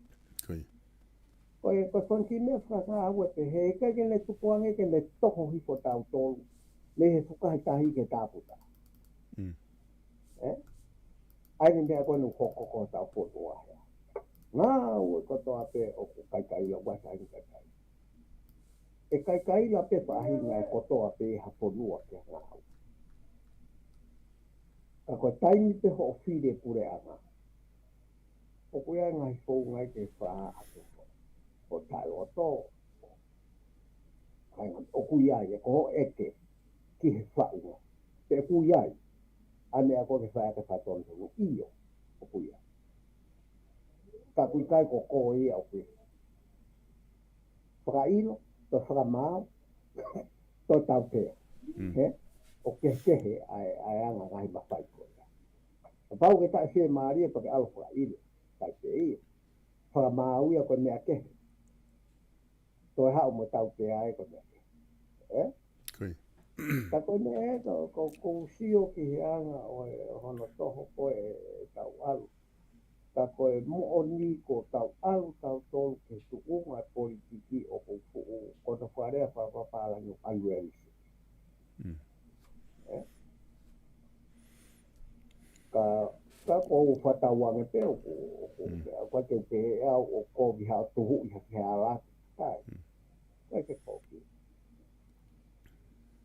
Ko e fanga kiʻi meʻa fakangāue pē, he ʻikai ke ne tukuange ke ne toho hifo tautolu mei he fukahi tahi ki he tāputa. Mm. Ē? ʻA ia ko e meʻa ko eni ʻoku hoko ko hotau fonua hea. Ngāue kotoa pē ʻoku kaikaila, ʻoku ʻasi ai ʻa e kaikai. ʻE kaikaila pē faʻahinga ʻe kotoa pē ha fonua ke ngāue. Ka ko e taimi pē hoʻo fili e puleʻanga, ʻoku ʻi ai e ngaahi founga ia ke fakaʻaʻake ho taʻeloto. ʻA ia ʻoku ʻi ai, ʻe ko hoʻo ʻeke ki he faʻunga, pe ʻoku ʻi ai ʻa e meʻa ko ē ke fai ʻaki e fakatonutonu? ʻIo, ʻoku ʻi ai. Ka ʻoku ʻikai ko koe ia ʻoku fakaʻilo, toe fakamaau, toe tautea. Mm. He? ʻOku kehekehe ʻa e, ʻa e anga e ngaahi mafai ko ia. Kapau ke taʻefiemālie pea ke ʻalu ʻo fakaʻilo, ʻikai pē ia. Fakamaau ia ko e meʻa kehe. Toe haʻu mo tautea ai ko e meʻa kehe. Ē? Ko ia. Ka ko e meʻa ē, ko, ko, ʻoku ou sio ki he anga ʻo e, ʻo hono toho ko ē ʻetau ʻalu. Ka ko e moʻoni ko ʻetau ʻalu tautolu ki he tuʻunga ʻo e politiki ʻoku fuʻu, ko hono fakalea fakapapālangi ʻoku ʻalu ʻeni. Mm. Ē? Ka, ka ʻoku ou fakatauange pē ʻoku, ʻoku, Mm. ʻoku ʻikai ke pehē au ʻoku kovi haʻo tuhuʻi ha fehālaaki. ʻIkai. Mm. ʻIkai ke kovi.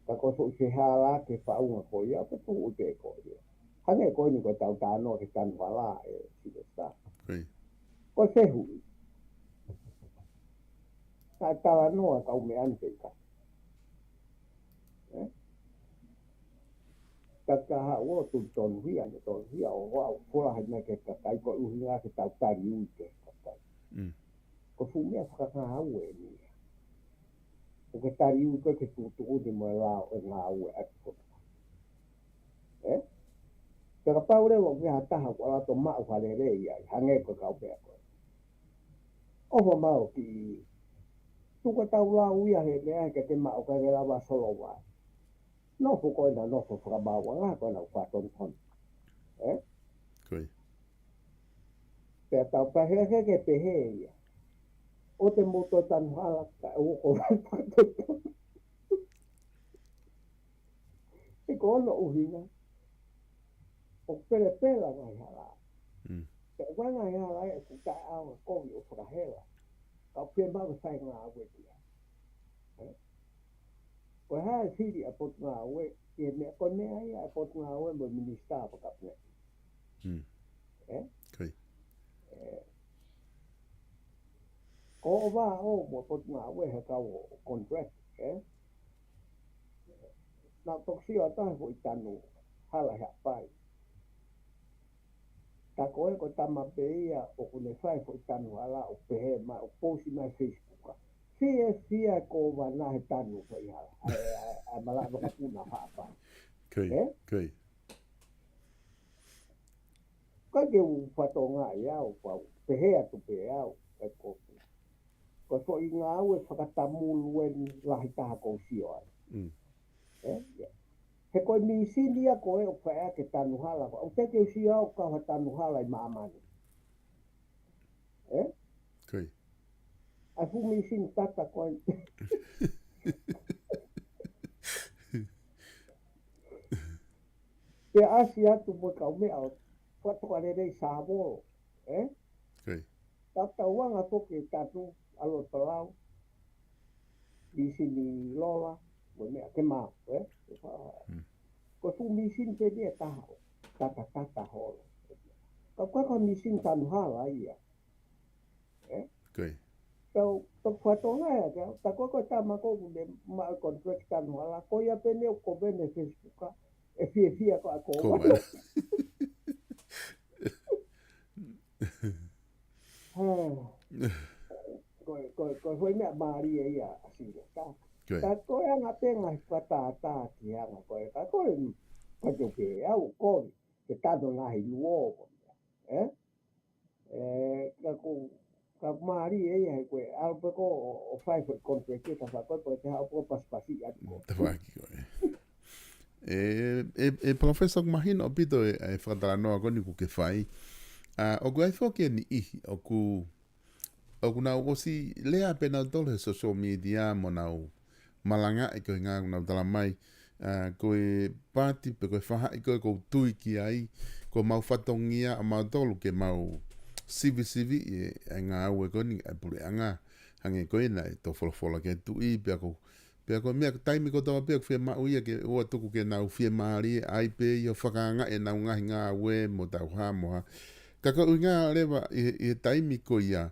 Ka ko e foʻi fehālaaki ki he faʻunga ko ia, ʻoku tuhuʻi pē ko ia. Hangē ko eni ko ʻetau talanoa ki he tanu hala ē Silivesitā. Ko ia. Ko e fehuʻi. Naʻe talanoa e kau meʻa ni pe ʻikai. Ē? Ka ka haʻu ʻo tuli tonuhia, ne tonuhia ʻo ʻoua ʻo folahi mai ki he kakai, ko e ʻuhinga ke tau tali ui ki he kakai. Mm. Ko e fuʻu meʻa fakangāue eni ia. ʻOku ke tali ui koe ki he tuʻutuʻuni mo e lao ʻo e ngāue ʻa e fonua. Ē? Pea kapau leva ʻoku ʻi ai ha taha ʻoku ʻalu atu ʻo maʻu ha lelei ai, hangē ko e kau meʻa ko ē. ʻOfa mai ʻo kiʻi, tuku ʻetau lau ia he meʻa ke te maʻu, ʻikai ke lava ʻo solova. Nofo ko ena, nofo fakamaauʻanga ko ena ʻoku fakatonutonu. Ē? Ko ia. Pea tau pehē ke, ke pehē ia. ʻOua te mou toe tanu hala kae ʻoua ʻe fakatonutonu. He ko hono ʻuhinga, ʻoku pelepela ngaahi hala. Mm. Pea ʻoku ʻi ai e ngaahi hala ē ʻoku taʻeʻaonga, kovi ʻo fakahela. Ka ʻoku fiemaʻu ke fai e ngāue ki ai. Ē? Ko e hā e fili ʻa e Potungāue ki he meʻa, ko e meʻa ia ʻa e Potungāue mo e Minisitā Fakakapineti. Mm. Ē? Ko ia. Ē. Ko hoʻo vā ʻo mo e Potungāue he kau ʻo contract, ē? Naʻa ku toki sio atu he foʻi tanu hala he Haʻapai. Ka ko e ko e tama pē ia ʻoku ne fai e foʻi tanu hala ʻo pehē mai, ʻo post mai Facebook. Fiefia e kōvana he tanu foʻi hala. ʻA e, ʻa e, ʻa e malaʻe vakapuna Haʻapai. Ko ia, ē? Ko ia. Ka ke u fatongia au, pau, pehē atu pē au, ē, ko, ko e foʻi ngāue fakatamulu eni lahi taha ʻoku ou sio ai. Mm. Ē? Ia. He ko e mīsini ia ko ē ʻoku fai ʻaki e tanu hala, ʻoku teʻeki ke u sio au ʻoku kau ha tanu hala ʻi māmani. Ē? Ko ia. ʻA e fuʻu mīsini tata ko ē. Pea ʻasi atu mo e kau meʻa ʻo fakatokalelei sāvolo, ē? Ko ia. Tau tauanga foki e tanu ʻa Lotolau, mīsini lola, mo e meʻa ke maʻu, ē? Hmm. Ko e fuʻu mīsini pē eni ʻe taha ʻoku tata tata holo. Ka ko e ko e mīsini tanu hala ia. Ē? Ko ia. Tau, tau fatongia ia, ka, ka ko e ko e tama ko ē ʻoku ne maʻu e contract tanu hala, ko ia pē eni ʻoku kōvana he Facebook, ʻe fiefia ko ē ʻa e kōvana. Kōvana. Hē. Ko e, ko e, ko e foʻi meʻa mālie ia ʻa Silivesitā. Ko ia. Ka ko e anga pē ngaahi fakatātā ki he anga ko ē, ka ko e, ka ko e pē au kovi, ke tanu ngaahi luo ko ia. Ē? Ē, ka ko, ka mālie ia he ko e, ʻalu pē ko ē ʻo, ʻo fai foʻi contract ē, ka fai ko ē, ko e te haʻu pē ʻo pasipasi atu ko ē. Tafaʻaki ko ē. Ē, ē, ē, Palōfesa, ʻoku mahino ʻaupito e, e fakatalanoa ko eni ʻoku ke fai. ʻA, ʻoku ʻi ai foki e niʻihi ʻoku, ʻoku nau ʻosi lea pē nautolu he social media mo nau malangaʻi ko e ngaahi ʻoku nau tala mai, ʻa, ko e paati pe ko e faʻahi ko ē ʻoku ou tui ki ai, ko homau fatongia ʻa mautolu ke mau sivisiviʻi e, e ngāue ko eni ʻa e puleʻanga, hangē ko ena ʻe tō folofola ki he tuʻi, pea ko, pea ko e meʻa taimi kotoa pē ʻoku fiemaʻu ia ke ʻoua tuku ke nau fiemālie ai pē ʻi hoʻo fakaangaʻi ʻenau ngaahi ngāue mo tau hā mo hā. Ka ko e ʻuhinga leva ʻi he, ʻi he taimi ko ia,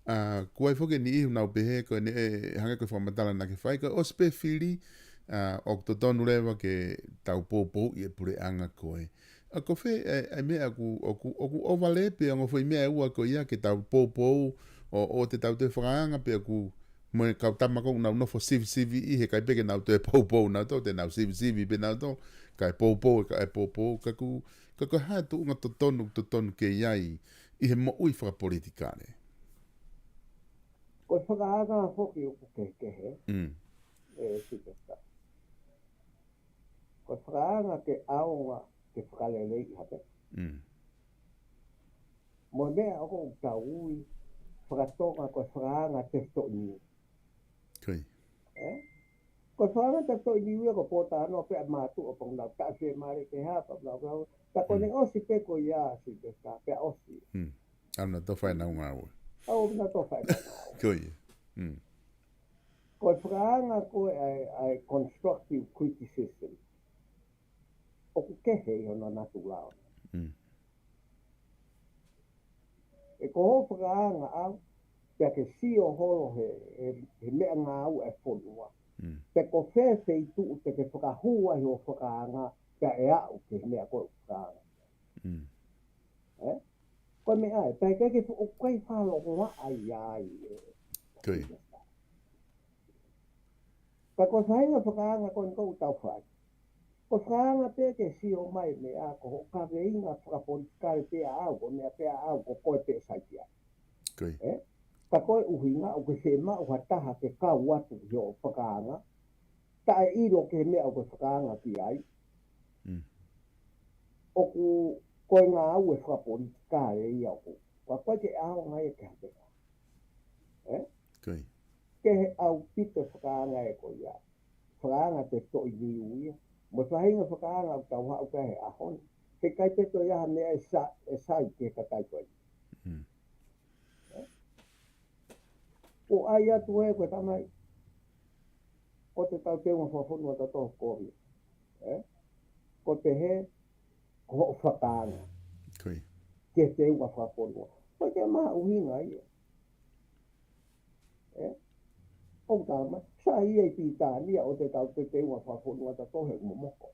ʻa, kuo ʻi ai foki e niʻihi ʻoku nau pehē ko eni ʻe hangē ko e fakamatala naʻa ke fai, ka ʻosi pē fili, ʻa, ʻoku totonu leva ke tau poupouʻi e puleʻanga ko ē. ʻA, ko fē e, e meʻa ʻoku, ʻoku, ʻoku ʻovalē pē ongo foʻi meʻa ʻe ua ko ia ke tau poupou ʻo, ʻo te tau toe fakaanga pē ʻoku mo e kau tama ko ē ʻoku nau nofo sivisiviʻi he ʻikai pē ke nau toe poupou nautolu, te nau sivisiviʻi pē nautolu, kae poupou, kae poupou, ka ʻoku, ka ko e hā e tuʻunga totonu, totonu ke ʻi ai ʻi he moʻui fakapolitikale. Ko e fakaanga foki ʻoku kehekehe, Mm. ʻe Sipeta. Ko e fakaanga ke ʻaonga ke fakaleleiʻi ha meʻa. Mm. Mo e meʻa ʻoku tau ui fakatonga ko e fakaanga tefitoʻi niu. Ko ia. ʻE? Ko e fakaanga tefitoʻi niu ia ko e pōtalanoa pē ʻa mātuʻa pea nau taʻefiemālie ke hapa, nau kau. Ta ko Mm. ʻene ʻosi pē ko ia Sipeta pea ʻosi. Mm. ʻAlu nautolu ʻo fai ʻenau ngāue. ʻAlu nautolu ʻo fai ʻenau ngāue. Ko ia. Mm. Ko e fakaanga ko ē ʻa e, ʻa e constructive criticism. ʻOku kehe ʻi hono natula. Mm. ʻE ko hoʻo fakaanga ʻaʻau, pea ke sio holo he, he, he meʻangāue ʻa e fonua. Mm. Pe ko fē feituʻu te ke fakahū ai hoʻo fakaanga, pea ʻe aʻu ki he meʻa ko ē ʻoku fakaanga. Mm. ʻE? Ko e meʻa ē, pea ʻikai ke fuʻu kai falo ko ai ai, ʻe. Ko ia. Ka ko e faʻahinga fakaanga ko eni ʻoku tau fai. Ko e fakaanga pē ke sio mai meʻa ko hoʻo kaveinga fakapolitikale pē ʻaʻau, ko e meʻa pē ʻaʻau, ko koe pē ʻe sai ki ai. Ko ia. ʻE? Ka ko e ʻuhinga ʻoku ke fiemaʻu ha taha ke kau atu ki hoʻo fakaanga, taʻeʻilo ki he meʻa ʻoku ke fakaanga ki ai. Mm. ʻOku ko e ngāue fakapolitikale ia ʻoku. Ka ʻoku ʻikai ke ʻaonga ia ki ha meʻa. ʻE? Ko ia. Kehe ʻaupito e fakaanga ē ko ia. Fakaanga tefitoʻi niu ia. Mo e faʻahinga fakaanga ʻoku tau haʻu ki ai he ʻaho ni. He ʻikai pē toe ʻi ai ha meʻa ʻe sa-, ʻe sai ki he kakai ko ē. Mm. ʻE? ʻOku ʻai atu ē ko e tamai. Ko ʻete tau teunga fakafonua ʻatautolu ko ē. ʻE? Ko e pehē, ko hoʻo fakaanga. Ko ia. Ke teunga fakafonua. Ko e ke mahuʻinga ia. ʻE? ʻOku tala mai, sai ia ʻi Pilitānia ʻoku te tau te teunga fakafonua ʻatautolu he momoko.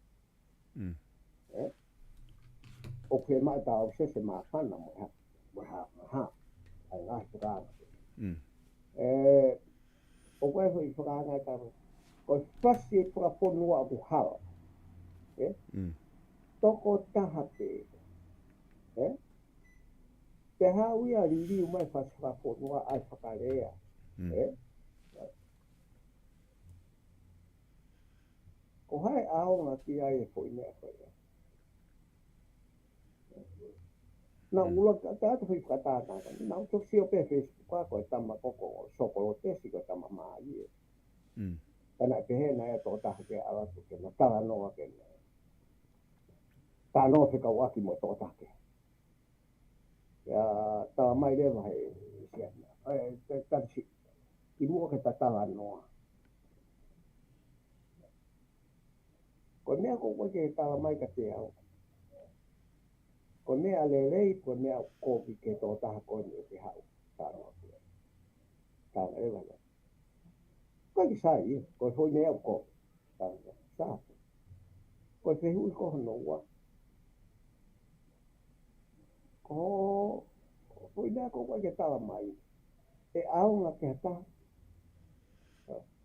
Mm. ʻE? ʻOku ke maʻu tau sese māfana mo ha, mo ha, mo ha. ʻAi ngaahi fakaanga. Mm. ʻE, ʻoku ʻi ai foʻi fakaanga ʻe taha. Ko e fasi fakafonua ʻoku hala. ʻE? Mm. Toko taha pē. ʻE? Pea haʻu ia liliu mai fasi fakafonua ʻai fakalea. Mm. ʻE? Ko hai ʻaonga ki ai e foʻi meʻa ko ia. Na Mm. ula ka, ka atu fai fakatātā. Na u toki sio pē Facebook ko e tama ko ē ko Sokolotesi ko e tama mālie. Mm. Ka naʻe pehē naʻe tokotaha ke ʻalu atu ke na talanoa ke na. Talanoa fekauʻaki mo e tokotaha ke. ʻIo, tala mai leva he, he, he, he, he, he, kimuʻa ke ta talanoa. Ko e meʻa ko ē ʻoku ke tala mai kiate au. Ko e meʻa lelei, ko e meʻa kovi ki he tokotaha ko eni ʻoku ke haʻu. Talanoa ki ai. Tala leva leva. Ko e ke sai, ko e foʻi meʻa ʻoku kovi. Tala leva. Sa. Ko e fehuʻi ko hono ua. Ko e foʻi meʻa ko ē ʻoku ke tala mai. ʻE ʻaonga ki ha taha.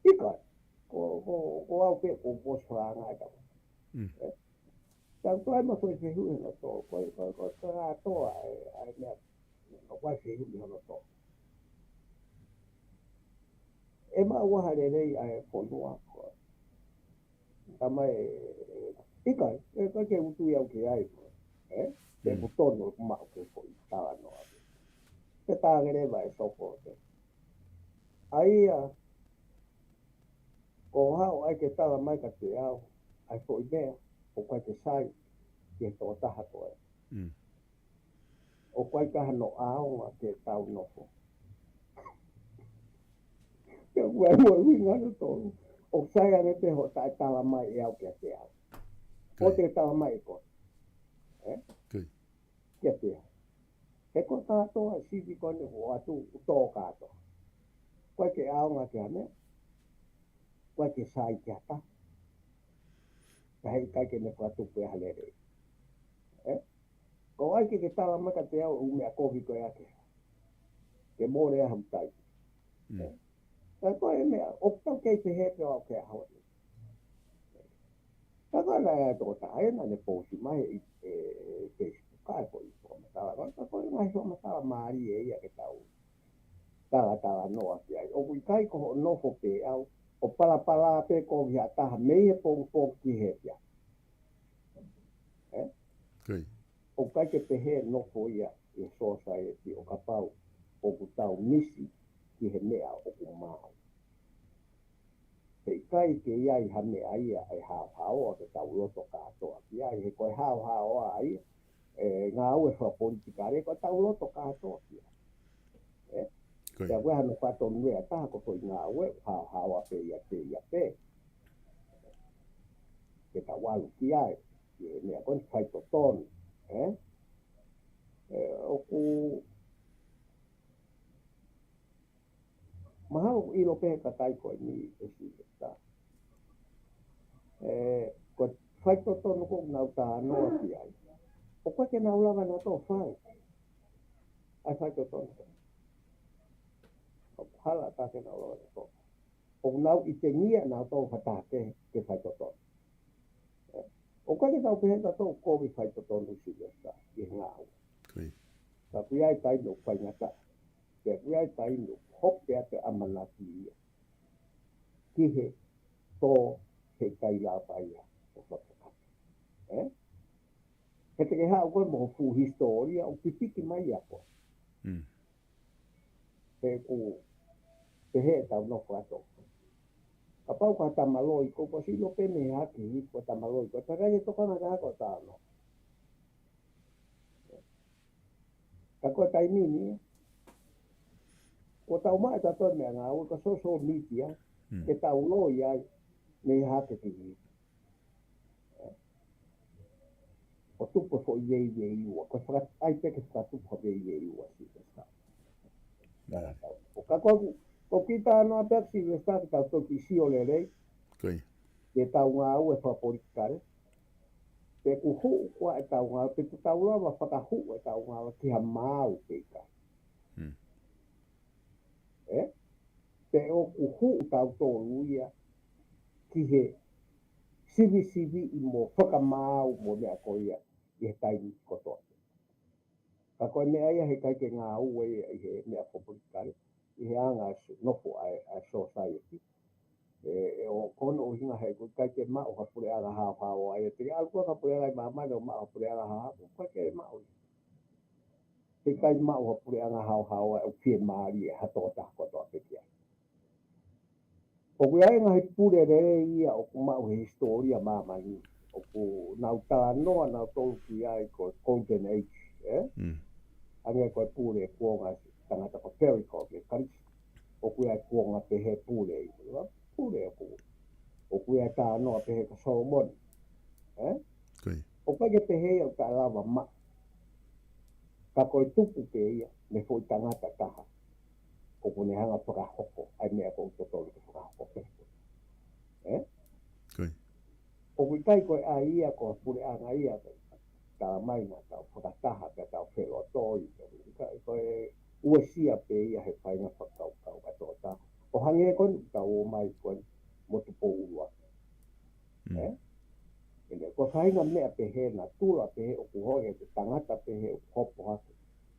ʻIkai. Ko, ko, ko au pē ʻoku ou posi fakaanga ʻe taha. Mm. ʻE? Tau toe mo e foʻi fehuʻi hono tō. Ko, ko, ko, ko e toa ʻa e, ʻa e meʻa. Ko e foʻi fehuʻi hono tō. ʻE maʻu ha lelei ʻa e fonua ko. Tamai, ʻikai, ʻe, ʻikai ke u tui au ki ai. ʻE? Te Mm. ku tonu ʻoku maʻu ke foʻi talanoa. Te tā ke leva ʻe Soko te. ʻA ia, ko hoʻo haʻu ai ke tala mai kiate au ʻa e foʻi meʻa ʻoku ʻikai ke sai ki he tokotaha ko ē. Mm. ʻOku ʻikai ke ʻi ai hano ʻaonga ke tau nofo. Pea ʻoku ʻi ai mo e ʻuhinga hono tolu. ʻOku sai ange pē hoʻo taʻetala mai ʻe au kiate au. Ko ia. ʻOku te tala mai ʻe koe. Ē? Ko ia. Kiate au. He ko e kātoa sivi ko eni ʻoku ʻoatu ʻoku tō kātoa. ʻOku ʻikai ke ʻaonga ki ha meʻa. ʻOku ʻikai ke sai ki ha taha. Ka heʻikai ke ne fakatupu ʻe ha lelei. Ē? Ko e ʻai ke ke tala mai kiate au ʻū meʻa kovi ko ia ke. Ke mole ʻa e hau tai. Mm. Ē? Ka ko e meʻa, ʻoku tau kei pehē pē ʻo aʻu ki he ʻaho ni. Ka ko e ʻai ʻa e tokotaha ē naʻa ne post mai ʻi, ʻe, ʻe Facebook, ka ko e fakamatala, ka ko e ngaahi fakamatala mālie ia ke tau talatalanoa ki ai. ʻOku ʻikai ko hoʻo nofo pē ʻo palapala pē kovi ha taha mei he pongipongi ki he efiafi. Ē? Ko ia. ʻOku ʻikai ke pehē nofo ia ʻi he society ʻo kapau ʻoku tau misi ki he meʻa ʻoku maau. Heʻikai ke ʻi ai ha meʻa ia ʻe haohaoa ke tau loto kātoa ki ai, he ko e haohaoa ia ʻe ngāue fakapolitikale ko e tau loto kātoa ki ai. Ē? Ko ia. Pea ʻoku ʻi ai hano fatongia ʻe taha ko e foʻi ngāue haohaoa pē ia pē ia pē. Ke tau ʻalu ki ai, ki he meʻa ko eni faitotonu, ē? Ē, ʻoku mahalo ʻoku ʻilo pē ʻe he kakai ko eni ʻe Sivesitā. Ē, ko e faitotonu ko ē ʻoku nau talanoa ki ai. ʻOku ʻikai ke nau lava nautolu ʻo fai ʻa e faitotonu. ʻOku hala ʻatā ke nau lava nautolu. ʻOku nau ʻitengia nautolu fakataha ke, ke faitotonu. Ē, ʻoku ʻikai ke tau pehē nautolu ʻoku kovi faitotonu Sivesitā ʻi he ngāue. Ko ia. Ka ʻoku ʻi ai e taimi ʻoku faingataʻa. Pea ʻoku ʻi ai e taimi ʻoku hopo atu e ʻamanaki ia ki he tō heʻikai lava ia ʻo fakakakato. Ē? He te ke haʻu koe mo ho fuʻu hisitōlia ʻo pipiki mai ia koe. Mm. He ʻoku pehē ʻetau nofo atu. Kapau ko ha tama loi, ko e ʻosi ʻilo pē mei hake hifo ha tama loi, ko e takai e tokanga ka ko e tano. Ka ko e taimi ni, ko ʻetau maʻu ʻe tautolu e meʻangāue, ko e social media, Mm. ke tau loi ai, mei hake ki hifo. ʻO tupu e foʻi veiveiua, ko e faka-, ʻai pē ke fakatupu ha veiveiua Sivesitā. Nā. ʻO ka ko ʻeku, ko e kiʻi talanoa pē ʻaku Sivesitā ke tau toki sio lelei. Ko ia. Ke tau ngāue fakapolitikale. Pe ʻoku huʻu koā ʻetau ngāue, pe te tau lava fakahū ʻetau ngāue ki ha maau pe ʻikai. Hmm. Ē? Pe ʻoku huʻu tautolu ia ki he sivisiviʻi mo fakamaau mo e meʻa ko ia ʻi he taimi kotoa. Ka ko e meʻa ia heʻikai ke ngāue ia ʻi he meʻa fakapolitikale, ʻi he anga e s-, nofo ʻa e, ʻa e society. Ē, ē, ʻo ko hono ʻuhinga he ʻoku ʻikai ke maʻu ha puleʻanga haohaoa ia. Te ke ʻalu koe ki ha puleʻanga ʻi māmani ʻo maʻu ha puleʻanga haohaoa, ʻoku ʻikai ke maʻu ia. Heʻikai maʻu ha puleʻanga haohaoa ʻoku fiemālie ha tokotaha kotoa pē ki ai. ʻOku ʻi ai e ngaahi pule lelei ia ʻoku maʻu he hisitōlia māmani. ʻOku nau talanoa nautolu ki ai ko e Golden Age, ē? Mm. Hangē ko e pule kuonga tangata ko Perico ki he Kalisi. ʻOku ʻi ai e kuonga pehē pule ia. Pule ʻoku, ʻoku ʻi ai e talanoa pehē ko Solomone. Ē? Ko ia. ʻOku ʻikai ke pehē ia ʻoku taʻelava maʻu. Ka ko e tupu pē ia, mei he foʻi tangata taha. ʻOku ne hanga fakahoko, ʻa e meʻa ʻoku totonu ke fakahoko pē. Ē? Ko ia. ʻOku ʻikai ko e ʻai ia ko e puleʻanga ia, tala mai naʻa tau fakataha, pea tau felotoi, ka ko e uesia pē ia he faʻahinga fakakaukau ka tōtā. ʻO hangē ko eni tau ō mai ko eni mo Tupou ʻUluaki. Mm. Ē? Ene, ko e faʻahinga meʻa pehē, natula pehē, ʻoku hoko he tangata pehē, ʻoku hopo hake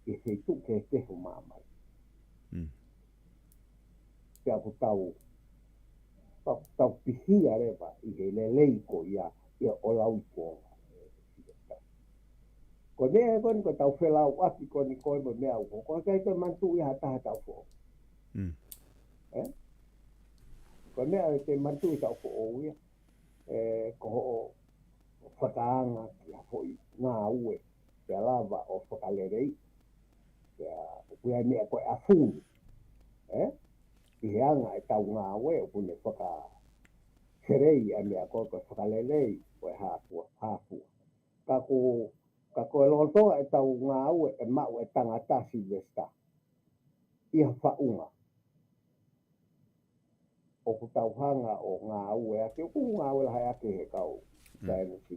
ʻi he feituʻu kehekehe ʻo māmani. Mm. Pea ʻoku tau, tau, tau pihia leva ʻi he lelei ko ia, ia ʻo lauikuonga. Ko e meʻa ko eni ko ʻetau felauʻaki ko eni ko e mo e meʻa ʻoku, ko e ʻikai ke manatuʻi ha taha ʻetau foʻi. Mm. Ē? Ko e meʻa ʻe te manatuʻi ʻi taʻu foʻou ia, ē, ko hoʻo fakaanga ki ha foʻi ngāue, pea lava ʻo fakalelei, pea ʻoku ʻi ai e meʻa ko e ʻafuni, ē? ʻI he anga ʻetau ngāue, ʻoku ne fakafelei ʻa e meʻa ko e, ko e fakalelei, ko e hā fua, hā fua. Ka ko, ka ko e loto ʻetau ngāue ʻe maʻu ʻe he tangata Silivesitā ʻi ha faʻunga. ʻOku tau hanga ʻo ngāue ake, ʻoku ngāue lahi ake he kau Mm. saienisi,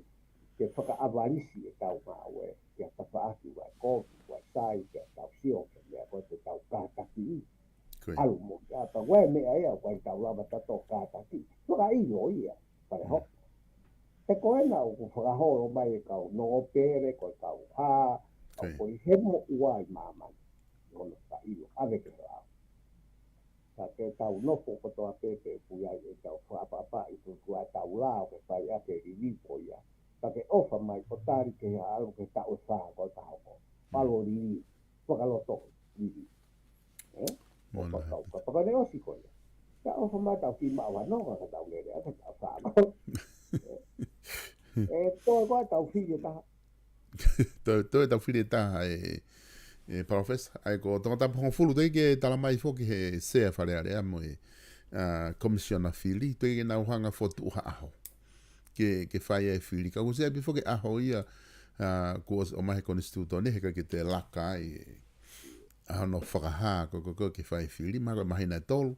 ke fakaʻavalisi ʻetau ngāue, ke tafaʻaki ʻa e kovi, ʻa e sai, ke tau sio, ke meʻa ko ē te tau kātakiʻi. Ko ia. ʻAlu mo, ʻa e pau ʻa e meʻa ia, ʻoku ʻikai tau lava tautolu ʻo kātaki. Fakaʻilo ia, pale Mm. hopo. He ko ena ʻoku fakaholo mai e kau nōpele, ko e kau hā, Ko ia. ʻoku ʻi he moʻua ʻi māmani. Ono ka ʻilo, ʻave ke lao. Ka ke tau nofo kotoa pē pē ʻoku ʻi ai ʻetau fakaʻapaʻapa ʻi tuʻa ʻetau lao ke fai ʻaki e liliu ko ia. Ka ke ʻofa mai ʻo tali ke ʻalu ke taʻu ʻe fā ko e ka hoko. Mm. Palo liliu, fakaloto liliu. Ē? Mo Ko na ka tau hapi. ka paka ne ʻosi ko ia. Ka ʻofa mai tau ki maʻu anō ka tau lele ʻa ka tau fā mau. Ē, ko e ko e tau fili ʻe taha. Toe, toe tau fili ʻe taha e, e Palōfesa. ʻA ia ko Tongatapu hongofulu, toe ke tala mai foki he sea Fale Alea mo e, ʻa, Komisiona Fili, toe ke nau hanga fotu ha ʻaho. Ke, ke fai ai e fili. Ka ʻoku ʻosi ʻi ai pē foki e ʻaho ia, ʻa, kuo ʻosi ʻomai he konisitūtone, he ʻikai ke toe laka ai e ʻaho hono fakahā ko, ko, ko, ke fai e fili, mahalo ko e māhina ʻe tolu,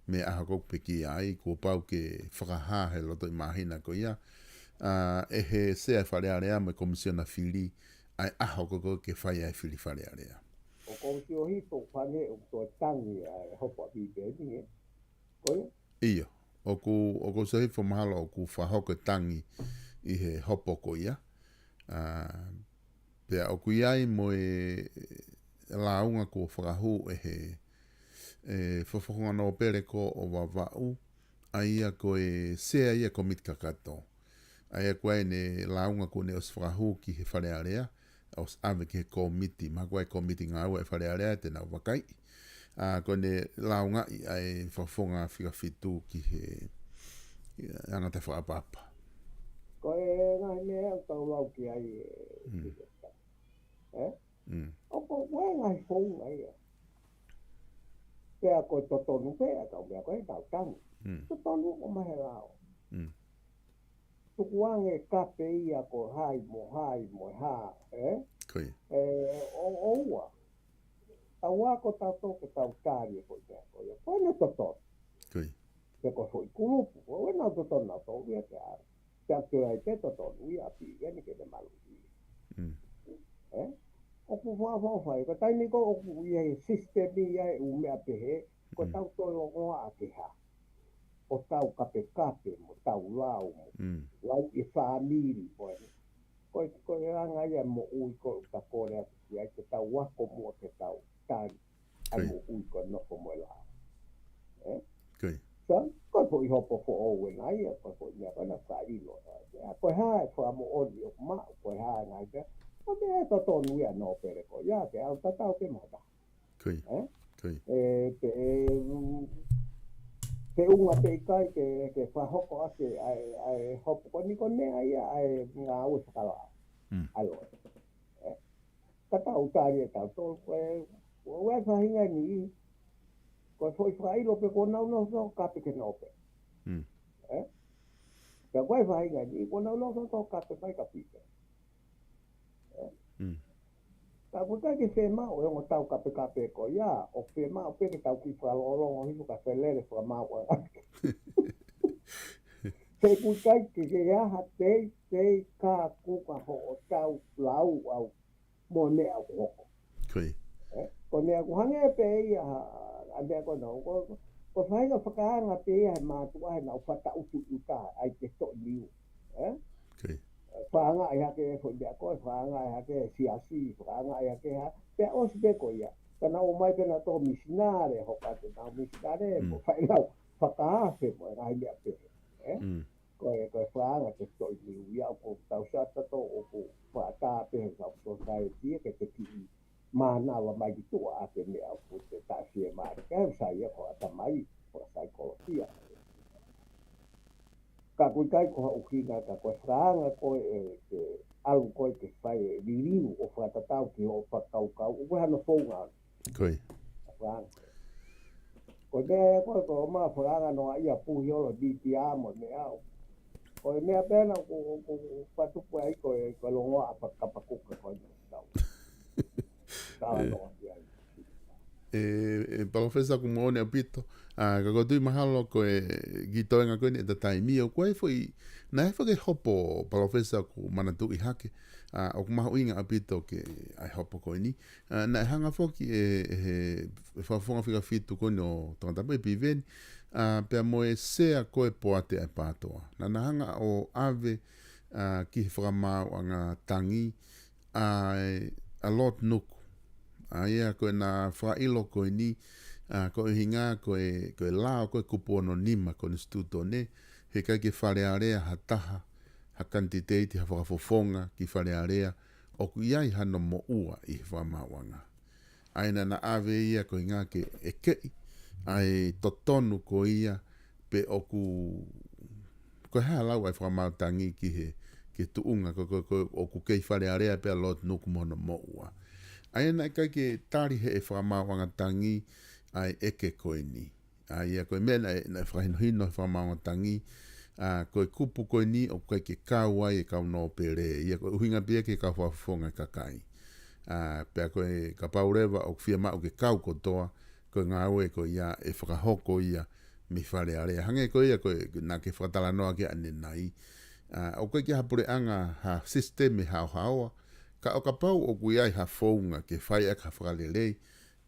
mei he ʻaho ko ē ʻoku pekia ai, kuo pau ke fakahā he loto ʻi māhina ko ia, ʻa, ʻe he sea Fale Alea mo e Komisiona Fili, ʻa e ʻaho ko, ko, ke fai ai e fili Fale Alea. ʻOku ou sio hifo fane ʻoku toe tangi ʻa e hopo ʻa Pipeni, ē? Ko ia? ʻIo, ʻoku, ʻoku ou sio hifo mahalo ʻoku fakahoko e tangi ʻi he hopo ko ia. ʻA, pea ʻoku ʻi ai mo e lāunga kuo fakahū ʻe he, e, Fakafofonga Nōpele ko ʻo Vavaʻu, ʻa ia ko e sea ia komiti kakato. ʻA ia ko ʻene lāunga kuo ne ʻosi fakahū ki he Fale Alea, ʻosi ʻave ki he komiti, mahalo ko e komiti ngāue ʻa e Fale Alea te nau vakaiʻi. ʻA, ko ʻene lāungaʻi ʻa e Fakafofonga Fika Fitu ki he, ʻa, anga e fakaʻapaʻapa. Ko e ngaahi meʻa ʻoku tau lau ki ai, ē, Mm. ē? Mm. ʻOku, ko e ngaahi founga ia. Pea ko e totonu pē, ʻa e kau meʻa ko ē tau tangi. Mm. Totonu ʻoku ʻomai he lao. Mm. Tukuange kape ia ko hai mo hai mo hā, ē? Ko ia. Ē, ʻo, ʻoua. Tau ako tautolu ke tau tali e foʻi meʻa ko ia. Ko ena totonu. Ko ia. Pe ko e foʻi kulupu, ko ena totonu nautolu ia ke ʻalu. Pea ke ai pē totonu ia ʻa Piveni ke ne maluʻi. Mm. Ē? ʻOku fakaʻofoʻofa, ko e taimi ko ē ʻoku ʻi ai e sisitemi ia e ʻū meʻa pehē, ko Mm. tau toe ongoʻi ʻa ke hā. ʻO tau kapekape mo tau lau mo Mm. lau e fāmili mo e. Ko e, ko e anga ia e moʻui ko ē ʻoku ta kole atu ki ai ke tau ako muʻa ke tau tali ʻa e Ko ia. moʻui ko ē nofo mo e lao. Ē? Ko ia. So, ko e foʻi hopo foʻou ena ia, ko e foʻi meʻa ko ena fakaʻilo. Ia, ko e hā e fakamoʻoni ʻoku maʻu, ko e hā e ngaahi meʻa. Ko e meʻa ʻe totonu ia nōpele ko ia, ke ʻalu tatau pē mo ha taha. Ko ia. Ē? Ko ia. Ē, pe, ē, mm, pe ʻunga pe ʻikai ke, ke fakahoko ʻaki ʻa e, ʻa e hopo ko eni ko e meʻa ia ʻa e ngāue fakalao. Mm. ʻA e loea. Ē? Ka tau tali ʻe tautolu, ko e, ko e faʻahinga ni, ko e foʻi fakaʻilo pē ko ʻenau nofo kape ke nōpele. Mm. Ē? Ka ko e faʻahinga ni, ko ʻenau nofo kape mai ka Piveni. Ē? Mm. Ka ʻoku ʻikai ke fiemaʻu e ongo tau kapekape ko ia, ʻoku fiemaʻu pē ke tau kiʻi fakalongolongo hifo ka felele fakamaau ʻa. He ʻoku ʻikai ke, ke aha teitei ka kuka hoʻo tau lau au mo e meʻa ʻoku hoko. Ko ia. Ē? Ko e meʻa ʻoku hangē pē ia ha, ʻa e meʻa ko ena, ko, ko, ko e faʻahinga fakaanga pē ia he mātuʻa heʻenau fataʻutuʻuta ai ke toʻi niu. Ē? Ko ia. Fakaangaʻi hake e foʻi meʻa ko ē, fakaangaʻi hake e siasi, fakaangaʻi hake ha, pea ʻosi pē ko ia. Ka nau ō mai pē nautolu misinale, hoko atu ʻenau misinale, Mm. mo fai lau fakaafe mo e ngaahi meʻa pehē. Ē? Mm. Ko e, ko e fakaanga ke toʻi niu ia ʻoku tau sio atu tautolu ʻoku fakaʻatā pē he kau sōsaieti ke te kiʻi mānava mai ki tuʻa ʻa e meʻa ʻoku te taʻefiemālie. Ka he sai ia ko e ʻatamai. ʻIkai ko ha ʻuhinga ka ko e fakaanga ko ē ke ʻalu ko ē ke fai e liliu ʻo fakatatau ki hoʻo fakakaukau, ʻoku ʻi ai hano founga. Ko ia. Fakaanga. Ko e meʻa ia ko ē, ko e ʻomai fakaanga noa ia puhi olo D T R mo e meʻa ʻo. Ko e meʻa pē ena ʻoku, ʻoku, ʻoku patupu ai ko e, ko e longoaʻa fakapakuka ko ē ʻoku tau. Tau ʻE. noa ki ai. ʻE, ʻe Palōfesa, ʻoku moʻoni ʻaupito. ʻA, ka ʻoku ou tui mahalo ko e kiʻi toenga ko eni ʻeta taimi, ʻoku ʻi ai foʻi, naʻe foki e hopo, Palōfesa, ʻoku manatuʻi hake. ʻA, ʻoku mahuʻinga ʻaupito ke ʻai hopo ko eni. ʻA, naʻe hanga foki ʻe, ʻe he, ʻe he Fakafofonga Fika Fitu ko eni ʻo Tongatapu, ʻe Piveni. ʻA, pea mo e sea ko ē Poate ʻa e Pātoa. Naʻa na hanga ʻo ʻave, ʻa, ki he Fakamaauʻanga Tangi, ʻa, ʻa Lord Nuku. ʻA ia ko ʻena fakaʻilo ko eni, ʻa, ko e ʻuhinga ko e, ko e lao ko e kupu ono nima Konisitūtone, heʻikai ke Fale Alea ha taha, ha kanititeiti, ha fakafofonga ki Fale Alea, ʻoku ʻi ai hano moʻua ʻi he Fakamaauʻanga. ʻA ia naʻa na ʻave ia ko e ʻuhinga ke ʻekeʻi ʻa e totonu ko ia pe ʻoku, ko e hā e lau ʻa e Fakamaau Tangi ki he, ki he tuʻunga ko, ko, ko ʻoku kei Fale Alea pē ʻa Lord Nuku mo hono moʻua. ʻA ia naʻe ʻikai ke tali ʻe he Fakamaauʻanga Tangi ʻa e ʻeke ko eni. ʻA ia ko e meʻa naʻe, naʻe fakahinohino he Fakamaauʻanga Tangi, ʻa, ko e kupu ko eni ʻoku ʻikai ke kau ai e kau nōpele, ʻa ia ko e ʻuhinga pē ia ki he kau fakafofonga e kakai. ʻA, pea ko e kapau leva ʻoku fiemaʻu ke kau kotoa, ko e ngāue ko ia ʻe fakahoko ia mei Fale Alea. Hangē ko ia ko ē naʻa ke fakatalanoa ki ai ʻanenai. ʻA, ʻoku ʻikai ke ʻi ai ha puleʻanga, ha sisitemi haohaoa, ka ʻo kapau ʻoku ʻi ai ha founga ke fai ʻaki ha fakalelei,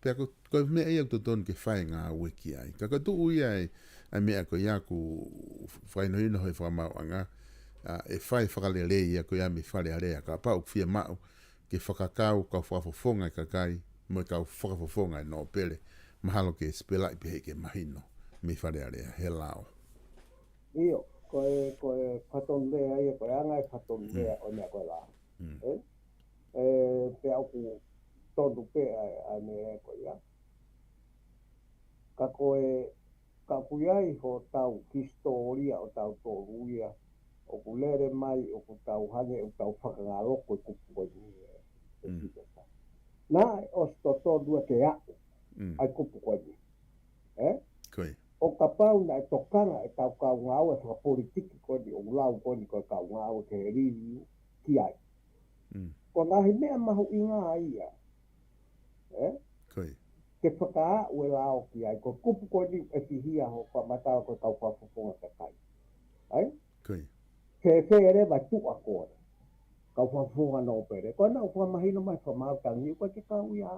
pea ko, ko e meʻa ia ʻoku totonu ke fai e ngāue ki ai. Ka ko e tuʻu ia e, ʻa e meʻa ko ia ʻoku fakahinohino he Fakamaauʻanga, ʻa, ʻe fai fakalelei ia ko ia mei Fale Alea. Kapau ʻoku fiemaʻu ke fakakau kau fakafofonga e kakai, mo e kau fakafofonga e nōpele, mahalo ke sipelaʻi pehē ke mahino mei Fale Alea, he lao. ʻIo, ko e, ko e fatongia ia, ko e anga e fatongia Mm. ʻo e meʻa ko e lao. Mm. ʻE? ʻE, pea ʻoku tonu pē ʻa e, ʻa e meʻa ko ia. Ka ko e, ka ʻoku ʻi ai hotau hisitōlia ʻo tautolu ia, ʻoku lele mai, ʻoku tau hangē, ʻoku tau fakangaloko e kupu ko eni, ʻe, ʻe Mm. Sivesa. Naʻe ʻosi totonu ia ke aʻu, Mm. ʻa e kupu ko eni. ʻE? Ko ia. ʻO kapau naʻe tokanga ʻetau kau ngāue fakapolitiki ko eni, ʻoku lau ko eni ko e kau ngāue ke liliu ki ai. Mm. Ko e ngaahi meʻa mahuʻinga ia. ʻE? Ko ia. Ke fakaaʻu e lao ki ai, ko e kupu ko eni ʻe fihia ho fakamatala ko e kau fakafofonga kakai. ʻAi? Ko ia. Fēfē leva tuʻa ko ē. Kau fakafofonga nōpele. Ko ena ʻoku fakamahino mai Fakamaau Tangi, ʻoku ʻikai ke kau ia.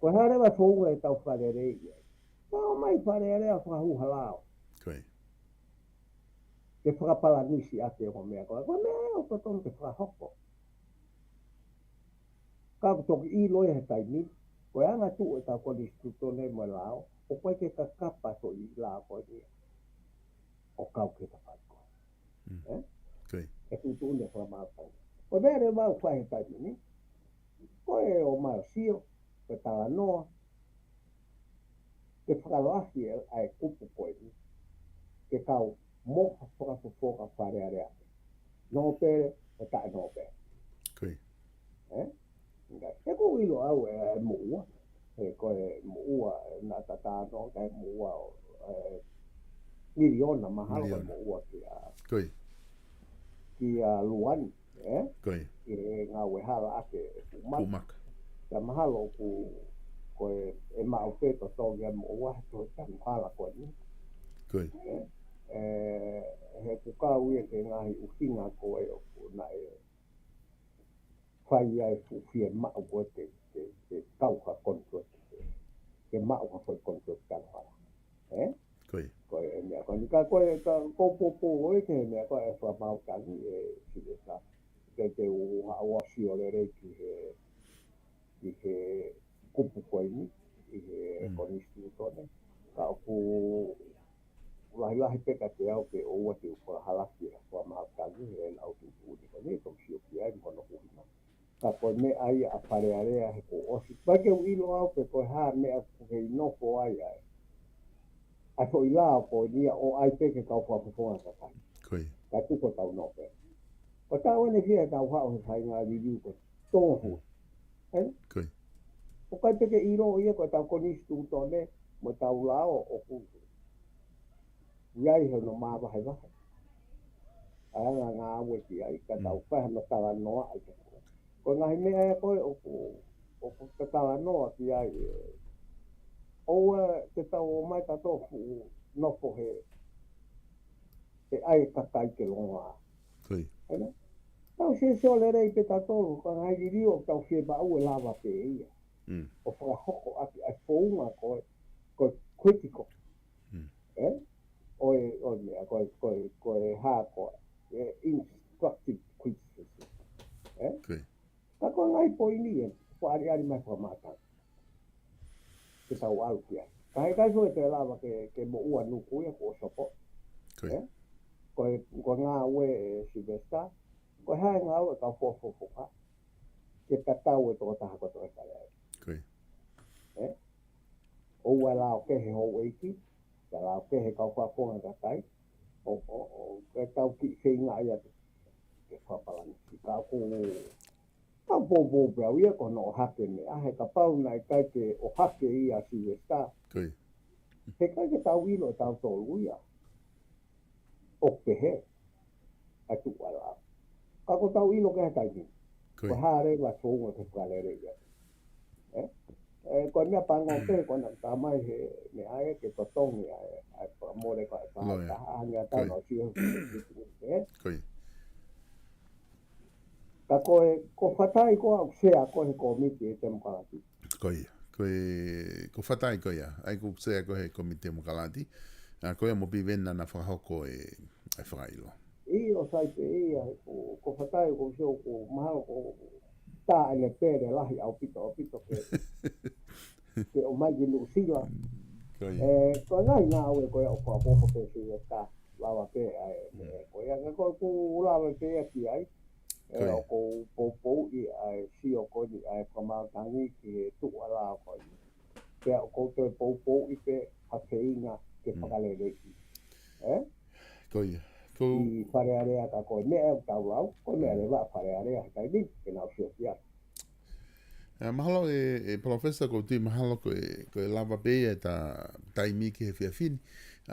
Ko e hā leva founga ʻetau fakalelei ia. Kau mai Fale Alea fakahū ha lao. Ko ia. Ke fakapalanisi ʻaki e ko e meʻa ko ē. Ko e meʻa ʻoku totonu ke fakahoko. Ka ʻoku toki ʻilo ia he taimi, ko e anga tuʻu ʻetau Konisitūtone mo e lao, ʻoku ʻikai ke kakapa toʻi lao ko eni. ʻO kau ke ta fai ko ē. Mm. ʻE? Ko ia. ʻE tuʻutuʻuni e Fakamaau Tangi. Ko e meʻa leva ʻoku fai he taimi ni, ko e ʻomai ʻo sio, ko e talanoa, ke fakalahi e, ʻa e kupu ko eni, ke kau mo ha fakafofonga Fale Alea. Nōpele, ʻe taʻe nōpele. Ko ia. ʻE? Ngai. ʻE ʻoku ou ʻilo au ʻe, ʻe moʻua. ʻE ko e moʻua, naʻa ta talanoa ki ai moʻua ʻo, ʻe, miliona mahalo Miliona. moʻua kia, Ko ia. kia Luani. ʻE? Ko ia. ʻI he ngāue hala ʻaki e Puʻu Maka. Puʻu Maka. Ka mahalo ʻoku, ko e, ʻe maʻu pē totongi ʻa e moʻua he tohi tanu hala ko eni. Ko ia. ʻE? ʻE, he ʻoku kau ia ki he ngaahi ʻuhinga ko ē ʻoku naʻe fai ai e fuʻu fiemaʻu ko ē ke, ke, ke kau ha contract. Ke maʻu ha foʻi contract tanu hala. ʻE? Ko ia. Ko e meʻa ko eni ka ko e, ka ko e poupou ʻo e ke meʻa ko e Fakamaau Tangi ʻe Sivesa. Ke te u haʻu ʻo sio lelei ki he, ki he kupu ko eni, ʻi he Mm. Konisitūtone. Ka ʻoku lahilahi pē kiate au ke ʻoua te u fakahalaki e Fakamaau Tangi he lau tuʻutuʻuni ko eni, toki sio ki ai mo hono ʻuhinga. Ka ko e meʻa ia ʻa Fale Alea he kuo ʻosi. Pea ʻikai ke u ʻilo au pe ko e hā e meʻa ʻoku kei nofo ai ai. ʻa e foʻi lao ko eni ia ʻo ʻai pē ke kau fakafofonga kakai. Ko ia. Ka tuku ʻo tau nope. Ko tau ene fia tau haʻu he fainga liliu ko tō hu. Ē? Ko ia. ʻOku ʻikai pē ke ʻilo ia ko tau konisitūtone mo tau lao ʻoku ʻi ai he ono māvahevahe. ʻA e anga ngāue ki ai, ka tau fai hano talanoa ai te. Ko e ngaahi meʻa ia ko ē ʻoku, ʻoku te talanoa ki ai ē. ʻOua te tau ō mai tautolu fuʻu nofo he, he ʻai e kakai ke longoaʻa. Ko ia. Ē? Tau sio sio lelei pē tautolu, ka ngaahi liliu ʻoku tau fie maʻu ʻe lava pē ia. Mm. ʻO fakahoko ʻaki ʻa e founga ko e, ko e critical. Mm. Ē? ʻO e, ʻo e meʻa, ko e, ko e, ko e hā ko e, e instructive criticism. Ē? Ko ia. Ka ko e ngaahi poini ē, ko e ʻaliʻali mai fakamātanga. Ke tau ʻalu ki ai. Ka heʻikai foʻi te lava ke, ke moʻua nuku ia ko sopo. Ko ia. Ē? Ko e, ko e ngāue ʻe Sylvester, ko e hā e ngāue ʻa e kau fakafofonga. Ke tatau e tokotaha ko e toketale ai. Ko ia. Ē? ʻOua ʻe lao kehe houʻeiki, ka lao kehe kau fakafofonga kakai, ʻo, ʻo, ʻo, ke tau kiʻi feinga ia ke, ke fakapalani. Ka ʻoku, tau poupou pē au ia ko hono ʻohake meʻa, he kapau naʻe ʻikai ke ʻohake ia Sylvester. Ko ia. Heʻikai ke tau ʻilo ʻe tautolu ia. ʻO pehē. ʻA e tuʻu ʻa e lao. Ka ko tau ʻilo ki he taimi. Ko ia. Ko e hā leva e founga ke fakalele ia. Ē? Ē, ko e meʻa pango pē, ko ena tā mai he meʻa ē ke totongi ʻa e, ʻa e fakamole ko e Loea. Taha, ʻa e meʻa Ko ia. Tano sio. Ē? Ko ia. Ka ko e, ko fatai ko au sea ko he komiti ʻe temokalati. Ko ia. Ko e, ko fatai ko ia. ʻAi ko sea ko he komiti temokalati. ʻA ko ia mo Piveni naʻa na fakahoko e, e fakaʻilo. ʻIo sai pē ia, ko, ko fatai ko sio ko mahalo ko tā ʻene pele lahi ʻaupito, ʻaupito ke, ke ʻomai ki Nuʻusila. Ko ia. Ē, ko e ngaahi ngāue ko ia ʻoku fakapopo pē Sylvester, lava pē ʻa e, ē, ko ia, ka ko e ku lava pē ia ki ai. Ē, Ko ia. ʻOku ou poupouʻi ʻa e sio ko eni ʻa e fakamātangi ki he tuʻu ʻa e lao ko eni. Pea ʻoku ou toe poupouʻi pē ha feinga ke Mm. fakaleleiʻi. Ē? Ko ia. Ko ʻI Fale Alea ka ko e meʻa ʻoku tau lau, ko e meʻa leva ʻa Fale Alea he taimi, ke nau sio ki ai. Ā, mahalo e, e Palōfesa ko tui mahalo ko e, ko e lava pē ia ʻeta taimi ki he efiafi ni,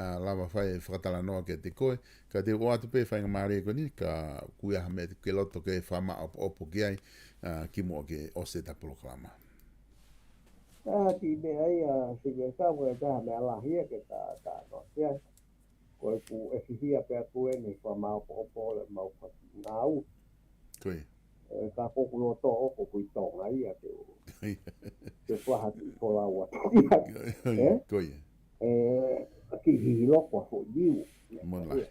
ā, lava fai e fakatalanoa kiate koe, ka te u ʻoatu pē faingamālie ko eni, ka ʻoku ʻi ai ha meʻa ke loto ke fakamaʻopoʻopo ki ai, ā, kimuʻa ke ʻosi ʻeta polokalama. Ā, ki he meʻa ia, Sylvester, ko e taha meʻa lahi ia ke ta, ta noa ki ai. Ko e ku efihia pea ku eni ko mau ko opo le mau ka ngau. Ko ia. E ka ko ku loto o ko ku i Tonga ia ke u. Ko ia. Ke faha ki ko lau atu ia. Ko ia. Ē? Ko ia. E ki hihilo ko fo liu. Mo la.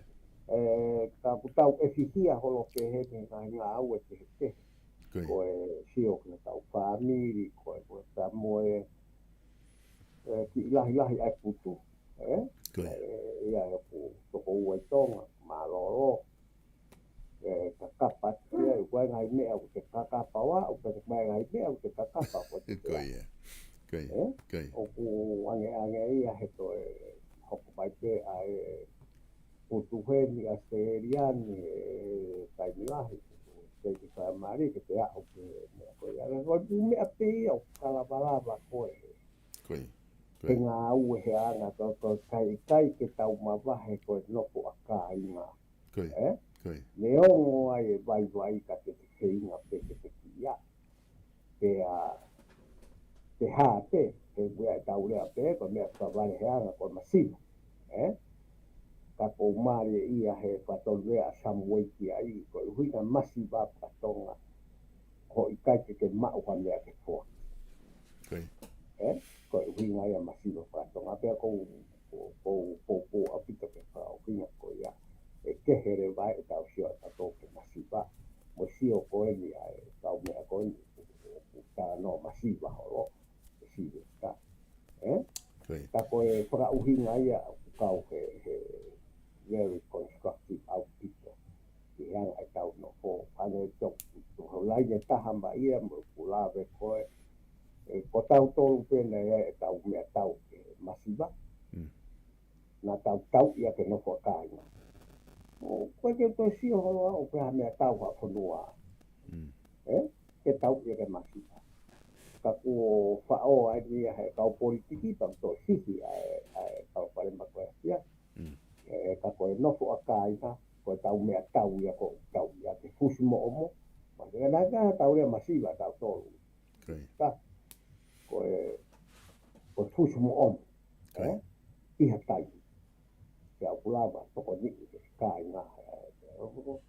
E ka ku tau efihia holo ke he ke ngau e ke he. Ko ia. Ko e sio ke tau fāmili, ko e ko e ta mo e, e ki lahi lahi ai putu. Ē? Ko ia. Ē, ia ʻoku toko ua ʻi Tonga, mālōlō. E kakapa tia, ʻoku ʻi ai ngaahi meʻa ʻoku te kakapa wa, ʻoku ʻi ai ngaahi meʻa ʻoku te kakapa ko te Ko ia. Ko ia. Ē? Ko ia. ʻOku ange ange ia he toe hoko mai pē ʻa e putu heni ʻAositelēlia ni e taimi lahi. Ke te fai mari, ke te aʻu ke meʻa ko ia. Ko e meʻa pē ia ʻoku kalavalava ko e. Ko ia. Ko He ia. ngāue he anga ko, ko kai, kai ke tau mavahe ko e nofo ʻa kāinga. Ko ia. Ē? Ko ia. Neongo ai e vaivai ka te te feinga pē ke te kia. Pea, te hā pē, he meʻa ʻe tau lea pē, ko e meʻa ka vale he anga ko e masiva. Ē? Ka ko mare ia he fatongia a Samuel ki ai, ko e ʻuhinga masiva fakatonga. Ko ʻikai ke ke maʻu ha meʻa ke foa. Ko ia. Ē? Ko e ʻuhinga ia masiva fakatonga. Pea ko, ko, ko, ko, ko ʻaupito ke fakaʻuhinga ko ia. ʻE kehe leva ʻetau sio ʻa tautolu ke masiva. Mo sio ko eni ʻa e kau meʻa ko eni. Ko, ko, ko, talanoa masiva holo. Sylvester. Ē? Ko ia. Ka ko e fakaʻuhinga ia ʻoku kau he, he very constructive ʻaupito. Ki he anga ʻetau nofo, ʻa e tau, tau laine taha mai ia mo ʻoku lave ko e, e, ko tautolu pē naʻe ʻi ai ʻetau meʻatau ke masiva. Mm. naʻa tau tauʻi ʻa e nofo ʻa kāinga. ʻOku ʻikai ke toe sio holo au pe ha meʻatau ha fonua. Mm. Ē? Ke tauʻi ʻa e masiva. Ka kuo faʻo ai ni ʻa e kau politiki pea toe sihi ʻa e, ʻa e kau palopalema ko ē sia. Mm. Ē, ka ko e nofo ʻa kāinga, ko e tau meʻatau ia ko tau ia ke fusi moʻomo. Ma te na ka tau ia masiva tau tolu. Ko ia. Ka, ko e, ko e fusi moʻomo. Ko ia. Ē? ʻI ha taimi. Ke au kulava, tokoni ke kāinga.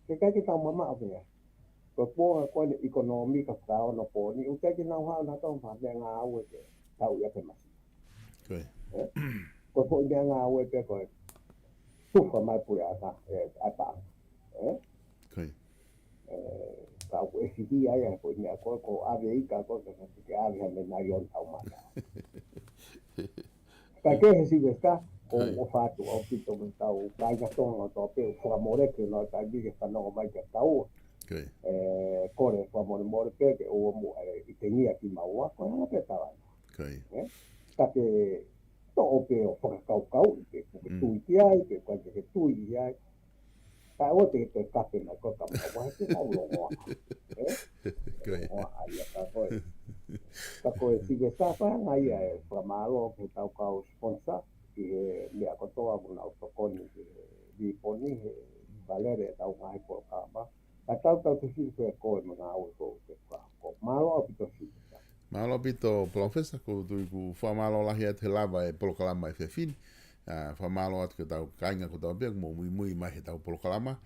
Ke kai ke tau mamaʻo pea. Ko e ponga ko eni ʻikonōmika fakaono pō ni, ʻoku ʻikai ke nau haʻu na tau fa meʻangāue ke tauʻi ʻa e masiva. Ko ia. Ē? Ko e foʻi meʻangāue pē ko e tufa mai pule ʻa ka, ē, ʻa e paʻanga. Ē? Ko ia. Ē, ka ʻoku ʻe sihi ai ʻa e foʻi meʻa ko ē, ko ʻave ika ko ē, ka ke ʻave ha meʻa nai on tau mata. Ka ke he Silivesitā, ko ia. ʻO fatu ʻaupito mo e tau kāinga Tonga ʻo tō pē ʻo fakamole ke nau tai ke fanongo mai kia tau. Ko ia. Ē, kole fakamolemole pē ke ʻoua muʻa ʻe ʻitengia kimaua, ko e hanga pē tala. Ko ia. Ē? Ka ke toʻo pē ʻo fakakaukauʻi pē, ko ke Mm. tui ki ai, pe ko ke tui ki ai. Ka ʻoua te ke kape mai ko ka mau wahi ke mau longoa. Ē? Ko ia. Longoa ai a ka ko e. Ka ko e Silivesitā, fai ange ia e fakamālō ki he tau kau sponsor, ki he meʻa kotoa ʻoku nau tokoni ki he vīponi, he valele e tau ngaahi polokalama. Ka tau tau te sili ko e ko e mangau ko e ka ko. Mālō ʻaupito Silivesitā. Mālō ʻaupito, Palōfesa, ʻoku ou tui ʻoku fakamālō lahi atu he lava e polokalama ʻi he efiafi ni. ʻA, fakamālō atu ki he tau kāinga kotoa pē, ʻoku mou muimui mai he tau polokalama.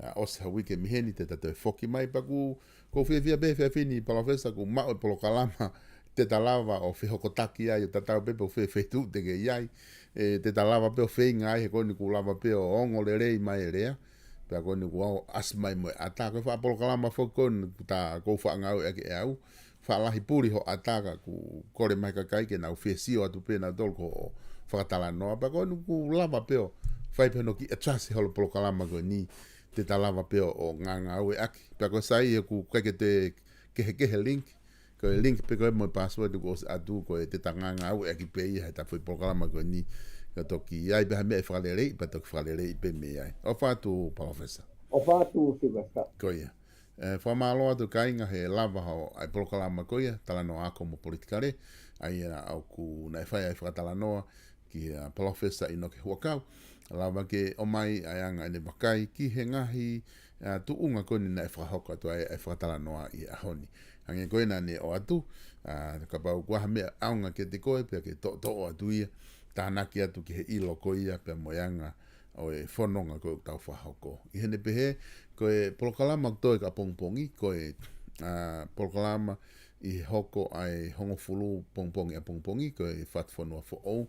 ʻA, ʻosi ha uike mei heni te ta toe foki mai pea ʻoku, ʻoku ou fiefia pē he efiafi ni, Palōfesa, ʻoku maʻu e polokalama te ta lava ʻo fehokotaki ai, ʻo tatau pē pe ʻoku fē feituʻu te ke ʻi ai. Ē, te ta lava pē ʻo feinga ai, he ko eni ʻoku lava pē ʻo ongo lelei mai e lea. Pea ko eni ʻoku ʻasi mai mo e ʻata, ko e faʻa polokalama foki ko eni ʻoku ta, ʻoku ou faʻa ngāueʻaki ʻe au. Faʻa lahi puli hoʻo ʻata ka ʻoku kole mai e kakai ke nau fie sio atu pē nautolu ki hoʻo fakatalanoa. Pea ko eni ʻoku lava pē ʻo fai pē hono kiʻi adjust holo polokalama ko eni te ta lava pē ʻo, ʻo ngāngāueʻaki. Pea ko e sai ʻoku ʻikai ke toe kehekehe link, ko e link pē ko ē mo e password ʻoku ʻosi ʻatu ko e te ta ngāngāueʻaki pē ia he ta foʻi polokalama ko eni. Ka toki ʻi ai pē ha meʻa ʻe fakaleleiʻi, pea toki fakaleleiʻi pē mei ai. ʻOfa atu, Palōfesa. ʻOfa atu, Silivesitā. Ko ia. Ē, fakamālō atu kāinga he lava hoʻo ʻai polokalama ko ia, Talanoa Ako mo Politikale, ʻa ia ʻoku naʻe fai ai e fakatalanoa kia Palōfesa ʻInoke Huʻakau, lava ke ʻomai ʻa e anga ʻene vakai ki he ngaahi, ʻa, tuʻunga ko eni naʻe fakahoko atu ai e fakatalanoa ʻi he ʻaho ni. Hangē ko ē naʻa ne ʻoatu, ʻa, kapau ʻoku ʻi ai ha meʻa ʻaonga kiate koe, pea ke toʻotoʻo atu ia, tānaki atu ki he ʻilo ko ia, pea mo e anga ʻo e fononga ko ē ʻoku tau fakahoko. ʻI heʻene pehē, ko e polokalama ʻoku toe ki ʻapongipongi, ko e, ʻa, polokalama ʻi he hoko ʻa e hongofulu pongipongi ʻapongipongi, ko e Fatufonua Foʻou,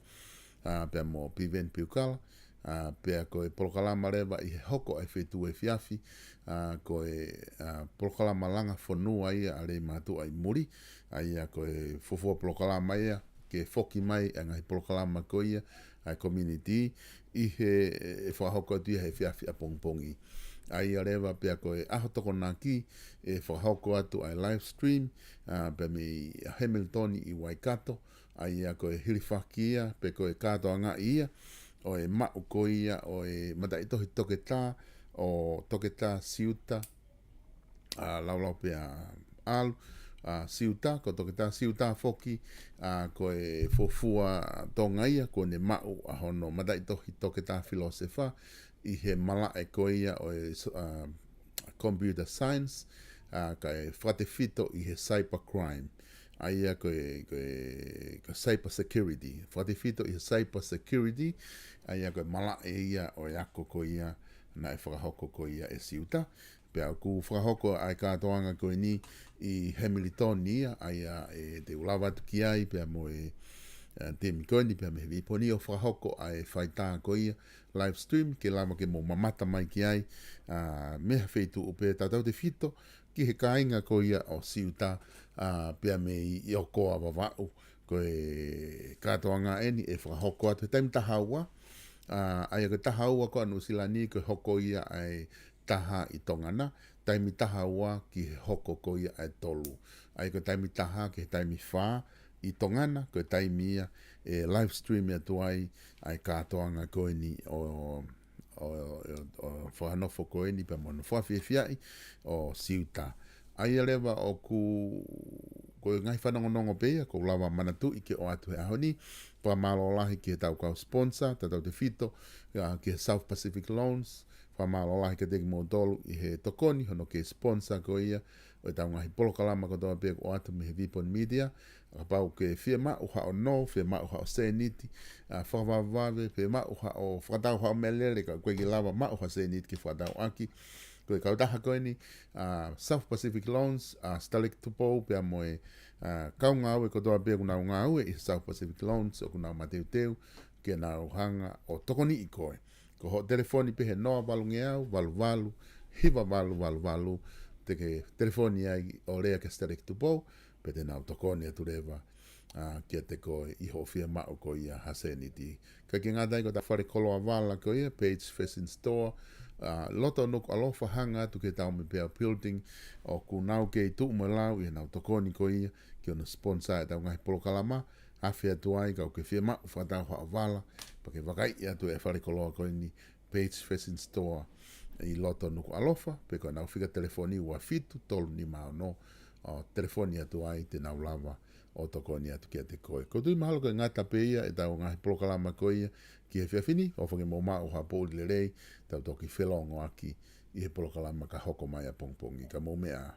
ʻa, pea mo Piveni Piukala, ʻa, pea ko e polokalama leva ʻi he hoko ʻa e feituʻu efiafi, ʻa, ko e, ʻa, polokalama langa fonua ia ʻa Leimātuʻa ʻi muli, ʻa ia ko e fuofua polokalama ia, ke foki mai ʻa e ngaahi polokalama ko ia, ʻa e community, ʻi he, ʻe fakahoko atu ia he efiafi ʻapongipongi. ʻA ia leva pea ko e ʻaho Tokonaki, ʻe fakahoko atu ʻa e live stream, ʻa, pea mei Hamilton ʻi Waikato, ʻa ia ko e hilifaki ia, pe ko e kātoangaʻi ia, ʻo e maʻu ko ia, ʻo e mataʻitohi toketā, ʻo Toketā Siuta, ʻa, Laulaupea ʻAlu, ʻa, Siuta, ko Toketā Siuta foki, ʻa, ko e fuofua Tonga ia, kuo ne maʻu ʻa hono mataʻitohi toketā filōsefa, ʻi he malaʻe ko ia ʻo e so-, ʻa, computer science, ʻa, kae fakatefito ʻi he cyber crime. ʻA ia ko e, ko e, ko e cyber security. Fakatefito ʻi he cyber security, ʻa ia ko e malaʻe ia ʻo e ako ko ia, naʻe fakahoko ko ia ʻe Siuta. Pea ʻoku fakahoko ʻa e kātoanga ko eni ʻi Hamilton ia, ʻa ia ʻe te u lava atu ki ai, pea mo e, ʻa, timi ko eni, pea mei he vīponi ʻo fakahoko ʻa e faitā ko ia, live stream, ke lava ke mou mamata mai ki ai, ʻa, mei ha feituʻu pē tautautefito, ki he kāinga ko ia ʻo Siuta, ʻa, pea mei ʻOkoa Vavaʻu, ko e kātoanga eni ʻe fakahoko atu he taimi taha ua, ʻa, ʻa ia ko e taha ua ko ē ʻa Nuʻusila ni ko e hoko ia ʻa e taha ʻi Tonga na, taimi taha ua ki he hoko ko ia ʻa e tolu. ʻA ia ko e taimi taha ki he taimi fā, ʻi Tonga na, ko e taimi ia ʻe live stream atu ai ʻa e kātoanga ko eni ʻo, ʻo, ʻo, ʻo fakanofo ko eni pea mo hono fakafiefiaʻi ʻo Siuta. ʻA ia leva ʻoku, ko e ngaahi fanongonongo pē ia ʻoku ou lava manatuʻi ke ʻoatu he ʻaho ni. Fakamālō lahi ki heʻetau kau sponsor, tautautefito, ʻa, ki he South Pacific Loans. Fakamālō lahi kiate kimoutolu ʻi he tokoni hono kei sponsor ko ia ʻo ʻetau ngaahi polokalama kotoa pē ʻoku ʻoatu mei he Vipon Media. Kapau ʻoku ke fiemaʻu haʻo nō, fiemaʻu haʻo sēniti, ʻa, fakavavevave, fiemaʻu haʻo fakatau haʻo meʻalele, ka ʻoku ʻikai ke lava maʻu ha sēniti ke fakatau ʻaki, ko e kautaha ko eni, ʻa, South Pacific Loans, ʻa, Sitaleki Tupou pea mo e, ʻa, kau ngāue kotoa pē ʻoku nau ngāue ʻi South Pacific Loans ʻoku nau mateuteu ke nau hanga ʻo tokoniʻi koe. Ko hoʻo telefoni pē he noa valu ngeau, valu valu, hiva valu valu valu, te ke telefoni ai ʻo lea kia Sitaleki Tupou, pea te nau tokoni atu leva, ʻa, kiate koe ʻi hoʻo fiemaʻu ko ia ha sēniti. Kae ʻikai ke ngata ai, ko ʻetau fale koloa vala ko ia, Page Fashion Store, ʻa, loto Nukuʻalofa, hanga atu ki he Taumipea Building, ʻoku nau kei tuʻu mo lau ʻi heʻenau tokoni ko ia ki hono sponsor ʻetau ngaahi polokalama, afe atu ai ka ʻoku ke fiemaʻu fakatau haʻo vala, pea ke vakaiʻi atu e fale koloa ko eni, Page Fashion Store ʻi loto Nukuʻalofa, pe ko ʻenau fika telefoni ua fitu tolu nima ono, ʻo telefoni atu ai te nau lava ʻo tokoni atu kiate koe. Ko e tui mahalo ko e ngata pē ia ʻetau ngaahi polokalama ko ia ki he efiafi ni, ʻofa ke mou maʻu ha poʻuli lelei, tau toki felōngoaki ʻi he polokalama ka hoko mai ʻapongipongi, ka mou meʻa ā.